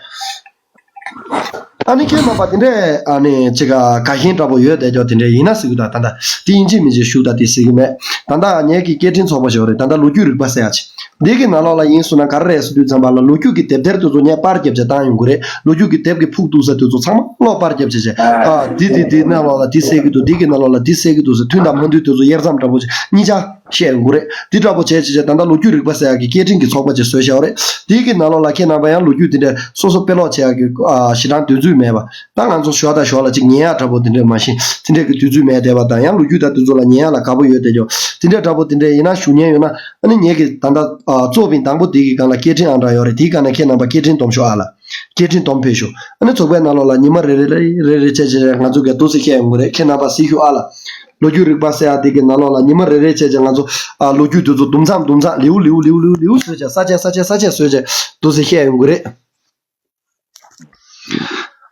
ཨ་ནི་ཁྱེད་རྣམ་པ་དེ་འདྲས་ཨ་ནི་ཅིག་ག་དགའ་ཞེན་འདྲ་པོ་ཡོད་བསྡད་ཀྱོག་དེ་འདྲས་ཡིན་ན་ཟེར་གི་ད། ད་ད་དེ་ཡིན་གཅིག་མིན་གཅིག་ཞུ་ད་དེ་ཟེར་གི་མེད། ད་ད་ངེད་ཀྱི་སྐད་འཕྲིན་ཚོགས་པ་ཞིག་ཡོད་རེད། ད་ད་ལོ་རྒྱུས་རིག་པ་ཟེར་ཡ་ཅིག་འདི་གི་ནང་ལོགས་ལ་ཡིན་སོང་ན་ག་རེ་རེད་ཟེར་དུས་ཙམ་པ་ལ་ལོ་རྒྱུས་ཀྱི་དེབ་ཐེར་དེ་ཚོ་ངས་པར་བརྒྱབ་བྱས་བཏང་ཡོང་གི་རེད། ལོ་རྒྱུས་ཀྱི་དེབ་ཀྱི་ཕུག་ཏུ་ས་དེ་ཚོ་ཚང་མ་ལོག་པར་བརྒྱབ་བྱས་བྱས། ཨ་འདི་འདི་འདི་ནང་ལོགས་ལ་འདི་གསལ་གི་འདུག་འདི་གི་ནང་ལོགས་ལ་འདི་གསལ་གི་འདུག་ཟེར། མཐུན་དང་མ་མཐུན་དེ་ཚོ་དབྱེ་མཚམས་འདྲ་པོ་ཅིག་གཉིས་ཆ་བཤད་ཡོང་གི་རེད། འདི་འདྲ་པོ་བྱས་བྱས་བྱས་ད་ལྟ་ལོ་རྒྱུས་རིག་པ་ཟེར་ཡག་གི་སྐད་འཕྲིན་གྱི་ཚོགས་པ་ཅིག་བཟོས་བཞག་རེད། འདི་གི་ནང་ལོགས་ལ་ཁྱེད་རྣམ་པ་ཡང་ལོ་རྒྱུས་འདི་འདྲ་སོ་སོ་དཔེ་ཀློག་བྱེད་ཡག་གི་ཨ་ཞེ་དྲག་དུས་ཚོད་མེད་པ། ད་ང་ཚོ་ཞོགས་དང་ཞོགས་ལ་ཅིག་ཉན་ཡག་འདྲ་པོ་དེ་འདྲས་མ་གཞི་དེ་འདྲས་ཀྱི་དུས་ཚོད་མེད་བསྡད་པ་དང་། ཡང་ལོ་རྒྱུས་དང་དེ་ཚོ་ལ་ཉན་ཡག་ལ་དགའ་པོ་ཡོད་བསྡད་ཀྱོག་དེ་འདྲས་འདྲ་པོ་དེ་འདྲས་ཡིན་ན་ཞུ་མཁན་ཡོད་ན། ཨ་ནི་ངེད་ཀྱི་ད་ལྟ་ཨ་གཙོ་བིན་དང་པོ་དེ་གི་སྒང་ལ་སྐད་འཕྲིན་ཨང་གྲངས་ཡོད་རེད། དེའི་སྒང་ནས་ཁྱེད་རྣམ་པ་སྐད་འཕྲིན་སྡོམ་ཤོག་ཨ་ལ། སྐད་འཕྲིན་སྡོམ་ཕེབས་ཤོག་ཨ་ནི་ཚོགས་པའི་ནང་ལོགས་ལ་ཉི་མ་རེ་རེ་རེ་རེ་རེ་བྱས་བྱས་ང་ཚོ་གིས་འདུག་སེ་བཤད་ཡོང་གི་རེད། ཁྱེད་རྣམ་པ་གཟིགས་ཤོག་ཨ་ལ། ལོ་རྒྱུས་རིག་པ་ཟེར་ཡག་དེ་གི་ནང་ལོགས་ལ་ཉི་མ་རེ་རེ་བྱས་བྱས་ང་ཚོ་ཨ་ལོ་རྒྱུས་དེ་ཚོ་དུམ་མཚམས་དུམ་མཚམས་ལེའུ་ལེའུ་ལེའུ་ལེའུ་ལེའུ་བཟོས་བྱས་ས་བཅད་ས་བཅད་ས་བཅད་བཟོས་བྱས་འདུག་སེ་བཤད་ཡོང་གི་རེད།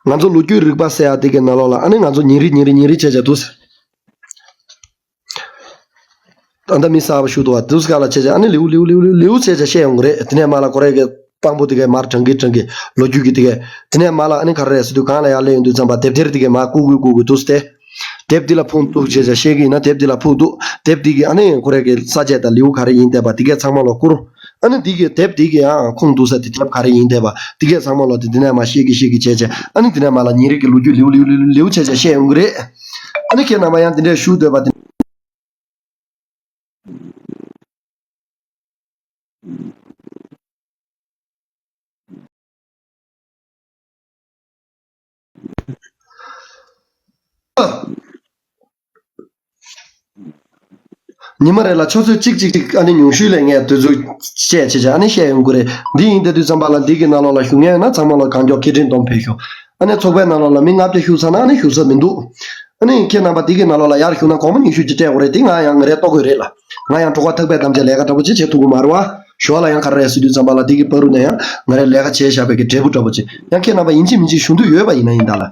ང་ཚོ་ལོ་རྒྱུས་རིག་པ་ཟེར་ཡག་དེ་གི་ནང་ལོགས་ལ་ཨ་ནི་ང་ཚོ་ཉིན་རེ་ཉིན་རེ་ཉིན་རེ་བྱས་བྱས་འདུག་སེ། ད་ལྟ་མི་གསར་པ་ཞུགས་འདུག་བ། འདུག་སེ་ག་ལ་བྱས་བྱས་ཨ་ནི་ལེའུ་ལེའུ་ལེའུ་ལེའུ་ལེའུ་བྱས་བྱས་བཤད་ཡོང་གི་རེད། དེ་ནས་མར་ལ་ཁོ་རའི་གི་དཔང་པོ་དེ་གས་མར་དྲང་གི་དྲང་གི་ལོ་རྒྱུས་ཀྱི་དེ་གས། དེ་ནས་མར་ལ་ཨ་ནི་ག་རེ་རེད་ཟེར་དུས་སྒང་ལ་ཡར་སླེབས་ཡོང་དུས་ཙམ་པ་དེབ་ཐེར་དེ་གས་མར་བཀུག་བཀུག་བཀུག་བཀུག་འདུག་སེ། དེབ་འདི་ལ་ཕུག་འདུག་བྱས་བྱས་བཤད་གི་ཡིན་ན་དེབ་འདི་ལ་ཕུག་འདུག་དེབ་འདི་གི་ཨ་ནི་ཁོ་རའི་གི་ས་བཅད་དང་ལེའུ་ག་རེ་ཡིན་བསྡད་པ་དེ་གས་ཚང་མ་ལ་བསྐུར། ཨ་ནི་འདི་གི་དེབ་འདི་གི་ཡང་ཁུངས་འདུག་ས་དེ་དེབ་ག་རེ་ཡིན་བསྡད་པ་འདི་གས་ཚང་མ་ལ་དེ་འདི་ནས་མར་བཤད་གི་བཤད་གི་བྱས་བྱས། ཨ་ནི་འདི་ནས་མར་ལ་ཉིན་རེ་གི་ལོ་རྒྱུས་ལེའུ་ལེའུ་ལེའུ་ལེའུ་བྱས་བྱས་བཤད་ཡོང་གི་རེད། ཨ་ནི་ཁྱེད་རྣམ་པ་ཡང་དེ་འདྲས་ཞུ་འདོད་པ་དེ། ཉི་མ་རེ་ལ་ཆུ་ཚོད་གཅིག་གཅིག་གཅིག་ཨ་ནི་ཉུང་ཤོས་ལས་ངས་དུས་ཚོད་བཤད་བྱས་བྱས་ཨ་ནི་བཤད་ཡོང་གི་རེད། འདི་ཡིན་དེ་དུས་ཙམ་པ་ལ་འདི་གི་ནང་ལོགས་ལ་ཞུགས་མཁན་ཡོད་ན་ཚང་མ་ལ་གང་མགྱོགས་སྐད་འཕྲིན་སྡོམ་ཕེབས་ཤོག་ཨ་ནི་ཚོགས་པའི་ནང་ལོགས་ལ་མི་ལྔ་བརྒྱ་ཞུགས་ཚར་ན་ཨ་ནི་ཞུགས་ས་མི་འདུག་ཨ་ནི་ཁྱེད་རྣམ་པ་འདི་གི་ནང་ལོགས་ལ་ཡར་ཞུགས་ན་སྒོར་མོ་ཉི་ཤུ་ཅིག་སྤྲད་དགོས་རེད། འདི་ང་ཡང་ང་རས་ལྟོ་གོས་རེད་ལ། ང་ཡང་གྲོད་ཁོག་ཐག་པས་བསྡམས་བྱས་ལས་ཀ་འདྲ་པོ་ཅིག་བྱེད་ཐུབ་ཀྱི་མ་རེད་བ། ཞོར་ལ་ཡང་ག་རེ་རེད་ཟེར་དུས་ཙམ་པ་ལ་འདི་གི་བར་དུ་ནས་ཡང་ང་རས་ལས་ཀ་བྱས་བཞག་པའི་གི་འབྲས་བུ་འདྲ་པོ་ཅིག་ཡང་ཁྱེད་རྣམ་པ་ཡིན་གཅིག་མིན་གཅིག་ཞུ་འདོད་ཡོད་པ་ཡིན་ན་ཡིན་ད་ལ།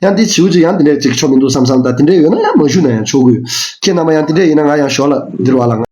ཡང་འདི་བྱིའུ་ཅིག་ཡང་འདི་འདྲས་ཅིག་ཆོ་མི་འདུག་བསམ་བསམ་ད་དེ་འདྲས་ཡོད་ན་ཡང་མ་ཞུ་ན་ཡང་ཆོག་གི་ཡོད། ཁྱེད་རྣམ་པ་ཡང་དེ་འདྲས་ཡིན་ན་ང་ཡང་ཞོར་ལ་འདིར་བ་ལ་ང་